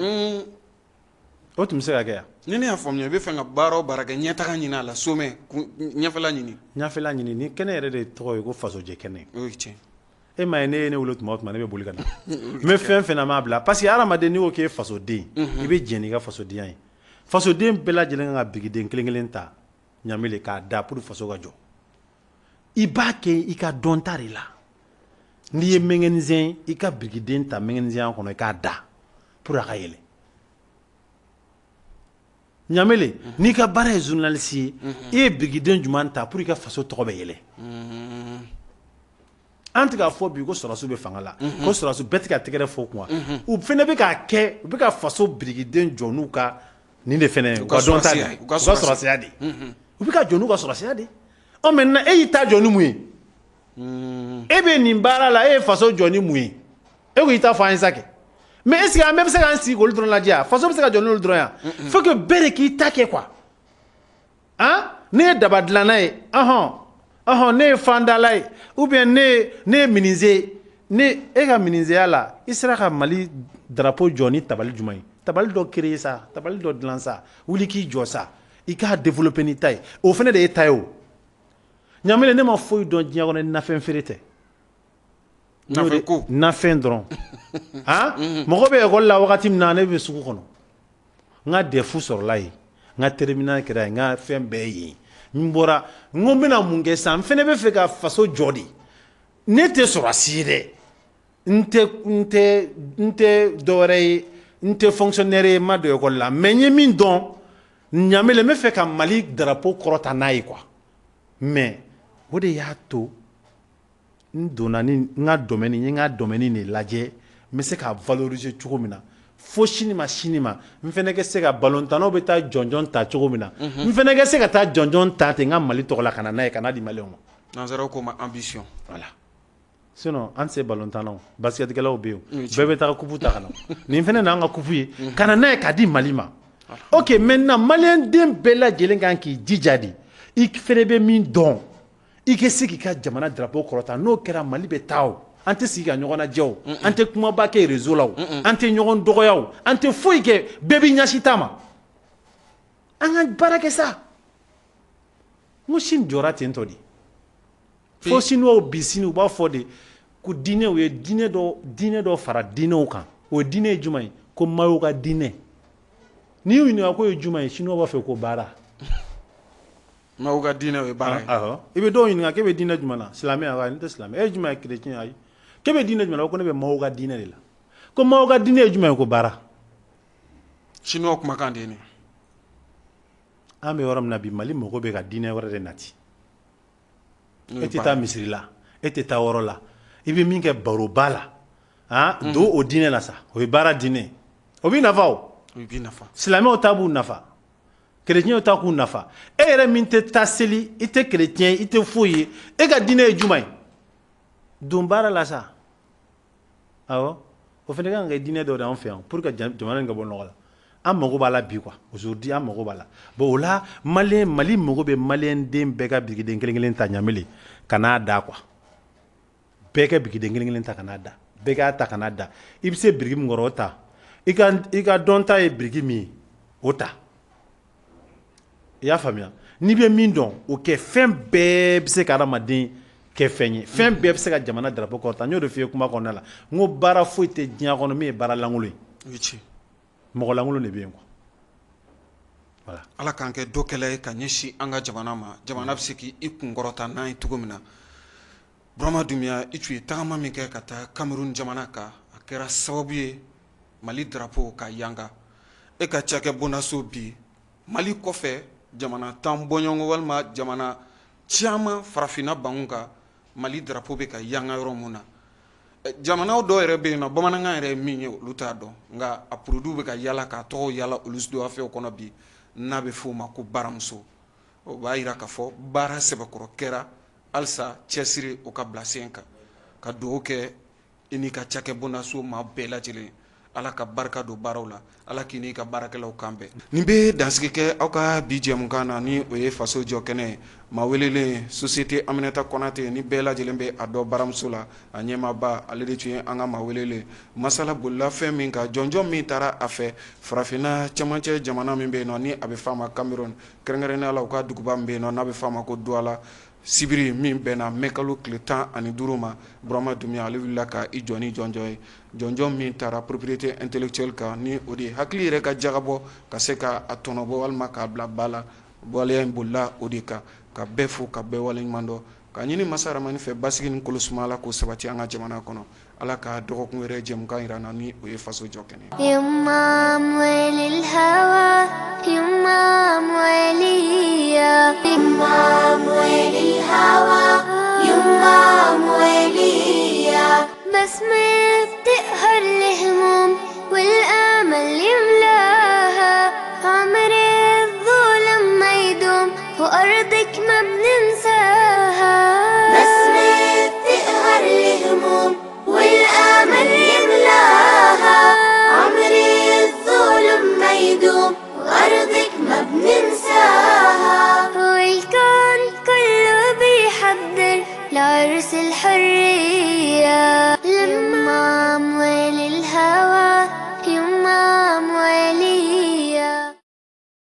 o tun bɛ se ka kɛ yan? Ni ne y'a faamuya, i bɛ fɛ ka baara o baara kɛ, ɲɛtaga ɲini a la, sommet ɲɛfɛla ɲini. Ɲɛfɛla ɲini. Ni kɛnɛ yɛrɛ de tɔgɔ ye ko fasojɛ kɛnɛ. O ye tiɲɛ. E m'a ye, ne ye ne wele tuma o tuma, ne bɛ boli ka na. N bɛ fɛn fɛn na, n b'a bila, parce que hadamaden, n'i ko k'e ye fasoden, i bɛ jɛn n'i ka fasodenya ye. Fasoden bɛɛ lajɛlen kan ka birikiden kelen kelen ta, Ɲamele, k'a da pour faso ka jɔ. I b'a kɛ i ka dɔnta de la. N'i ye mécanicien ye, i ka birikiden ta mécanicien kɔnɔ, i k'a da pour a ka yɛlɛ. Ɲamele, n'i ka baara ye journaliste ye, i ye birikiden jumɛn ta pour i ka faso tɔgɔ bɛ yɛlɛ? An tɛ k'a fɔ bi ko sɔrɔdasiw bɛ fanga la, ko sɔrɔdasiw bɛɛ tɛ ka tɛgɛrɛ fɔ kuma. U fana bɛ k'a kɛ, u bɛ ka faso birikiden jɔ n'u ka nin de fana ye, u ka dɔnta de, u ka sɔrɔdasiya de. U bɛ ka jɔ n'u ka sɔrɔdasiya de. Ɔ, maintenant, e y'i ta jɔ ni mun ye? E bɛ nin baara la, e ye faso jɔ ni mun ye? E ko i ta fɔ an ye sa kɛ. Mais est ce que an bɛɛ bɛ se k'an sigi k'olu dɔrɔn lajɛ yan? Faso bɛ se ka jɔ n'olu dɔrɔn yan? Faut que bɛɛ de k'i ta kɛ quoi. Han, ne ye daba dilanna ye, ɔhɔn ɔhɔn, ne ye fandala ye, ou bien ne ye menuisier ye. Ne e ka menuisier la, i sera ka Mali drapeau jɔ ni tabali jumɛn ye? Tabali dɔ créer sa, tabali dɔ dilan sa, wuli k'i jɔ sa, i k'a développer ni ta ye. O fana de ye ta ye. O Ɲamele, ne ma foyi dɔn diɲɛ kɔnɔ ni nafɛn feere tɛ. Nafɛn ko. Nafɛn dɔrɔn. Han, mɔgɔ bɛ ekɔli la wagati min na, ne bɛ sugu kɔnɔ. N ka DEF sɔrɔla yen, n ka terminale kɛra yen, n ka fɛn bɛɛ ye yen. N bɔra, n ko n bɛna mun kɛ sisan? N fana bɛ fɛ ka faso jɔ de. Ne tɛ sɔrɔdasi ye dɛ, n tɛ dɔwɛrɛ ye, n tɛ fonctionnaire ye, n ma don ekɔli la, mais n ye min dɔn, Ɲamele, n bɛ fɛ ka Mali drapeau kɔrɔta n'a ye quoi. Mais o de y'a to n donna ni n ka domaine, n ye n ka domaine de lajɛ, n bɛ se ka valoriser cogo min na fo sini ma, sini ma, n fana ka se ka balontannaw bɛ taa jɔnjɔn ta cogo min na, n fana ka se ka taa jɔnjɔn ta ten n ka Mali tɔgɔ la, ka na n'a ye, ka n'a di Maliyɛnw ma. Nanzaraw k'o ma ambition. Voilà, sinon an tɛ se balontan na. Basketkɛlaw bɛ yen, bɛɛ bɛ taa coupe ta ka na. Nin fana n'an ka coupe ye ka na n'a ye k'a di Mali ma. Ok, maintenant, maliyɛn den bɛɛ lajɛlen kan k'i jija de, i fana bɛ min dɔn, i ka se k'i ka jamana drapeau kɔrɔta. N'o kɛra, Mali bɛ taa. O an tɛ sigi ka ɲɔgɔn lajɛ, o an tɛ kumaba kɛ réseau la, o an tɛ ɲɔgɔn dɔgɔya, o an tɛ foyi kɛ. Bɛɛ b'i ɲɛsin ta ma, an ka baara kɛ sa. N ko Chine jɔra ten tɔ de. Fo Chinois bi sini u b'a fɔ de ko diinɛ, u ye diinɛ dɔ fara diinɛw kan. O diinɛ ye jumɛn ye? Ko Mao ka diinɛ. N'i y'u ɲininka k'o ye jumɛn ye, chinois b'a fɔ ko baara. Mais u ka diinɛ o ye baara ye. I bɛ dɔw ɲininka k'e bɛ diinɛ jumɛn na, silamɛ? Ayi, ne tɛ silamɛ. E ye jumɛn ye? Chrétien? Ayi. K'e bɛ diinɛ jumɛn na? Ko ne bɛ Mao ka diinɛ de la. Ko Mao ka diinɛ ye jumɛn ye? Ko baara. Chinois kumakan de ye nin. An bɛ yɔrɔ min na bi, Mali mago bɛ ka diinɛ wɛrɛ de nati. E tɛ taa misiri la, e tɛ taa yɔrɔ la, i bɛ min kɛ baroba la, ah, don o diinɛ la sa, o ye baara diinɛ, o b'i nafa. O silamɛw ta b'u nafa, kerecɛnw ta k'u nafa. E yɛrɛ min tɛ taa seli, i tɛ kerecɛn, i tɛ foyi ye, e ka diinɛ ye jumɛn ye? Don baara la sa. Awɔ, o fana kan ka kɛ diinɛ dɔ de an fɛ yan pour que jamana in ka bɔ nɔgɔ la. An mago b'a la bi quoi, aujourd'hui an mago b'a la. Bon, o la malien, Mali mago bɛ malien den bɛɛ ka birikiden kelen kelen ta ɲamele ka n'a da quoi. Bɛɛ ka birikiden kelen kelen ta ka n'a da, bɛɛ k'a ta ka n'a da. I bɛ se biriki min kɔrɔ, o ta. I ka dɔnta ye biriki min ye, o ta. I y'a faamuya? N'i bɛ min dɔn, o kɛ. Fɛn bɛɛ bɛ se ka adamaden kɛ fɛn ye, fɛn bɛɛ bɛ se ka jamana drapeau kɔrɔta. N y'o de f'i ye kuma kɔnɔna la, n ko baara foyi tɛ diɲɛ kɔnɔ min ye baara lankolon ye, mɔgɔ lankolon de bɛ yen quoi. Voilà. Ala k'an kɛ dɔkɛla ye ka ɲɛsin an ka jamana ma, jamana bɛ se k'i kunkɔrɔta n'an ye cogo min na. Burama Dunbiya, i tun ye tagama min kɛ ka taa Cameroun jamana kan, a kɛra sababu ye Mali drapeau ka yanga. E ka cakɛ bondaso bi Mali kɔfɛ jamana 10 bɔɲɔgɔnko walima jamana caman farafinna bangun kan, Mali drapeau bɛ ka yanga yɔrɔ min na, jamana dɔw yɛrɛ bɛ yen nɔ, bamanankan yɛrɛ ye min ye, olu t'a dɔn, nka a produit bɛ ka yala k'a tɔgɔ yala olu dɔwfɛw kɔnɔ bi, n'a bɛ f'o ma ko baramuso. O b'a jira k'a fɔ baara sɛbɛkɔrɔ kɛra. Halisa cɛsiri o ka bila sen kan, ka dugawu kɛ i n'i ka cakɛ bondaso maa bɛɛ lajɛlen. Ala ka barika don baaraw la, Ala k'i n'i ka baarakɛlaw kan bɛn. Nin bɛ dansigi kɛ aw ka bi jɛmukan na, ni o ye faso jɔ kɛnɛ ye. Maa welelen, société Aminata Konate, ni bɛɛ lajɛlen bɛ a dɔn baramuso la, a ɲɛmaaba, ale de tun ye an ka maa welelen. Masala bolila fɛn min kan, jɔnjɔn min taara a fɛ farafinna cɛmancɛ jamana min bɛ yen nɔ, ni a bɛ f'a ma Cameroun, kɛrɛnkɛrɛnnenya la u ka duguba min bɛ yen nɔ, n'a bɛ f'a ma ko Douala, sibiri min bɛnna mɛ kalo tile 15 ma, Burama Dunbiya ale wulila ka i jɔ ni jɔnjɔn ye, jɔnjɔn min taara propriété intellectuelle kan, ni o de ye hakili yɛrɛ ka jagabɔ ka se ka a tɔnɔbɔ walima k'a bila ba la. Waleya in bolila o de kan. Ka bɛɛ fo, ka bɛɛ waleɲuman dɔn, ka ɲini masa Ramani fɛ basigi ni kolosuma, Ala k'o sabati an ka jamana kɔnɔ. Ala ka dɔgɔkun wɛrɛ jɛmukan jira an na, ni o ye faso jɔ kɛnɛ ye.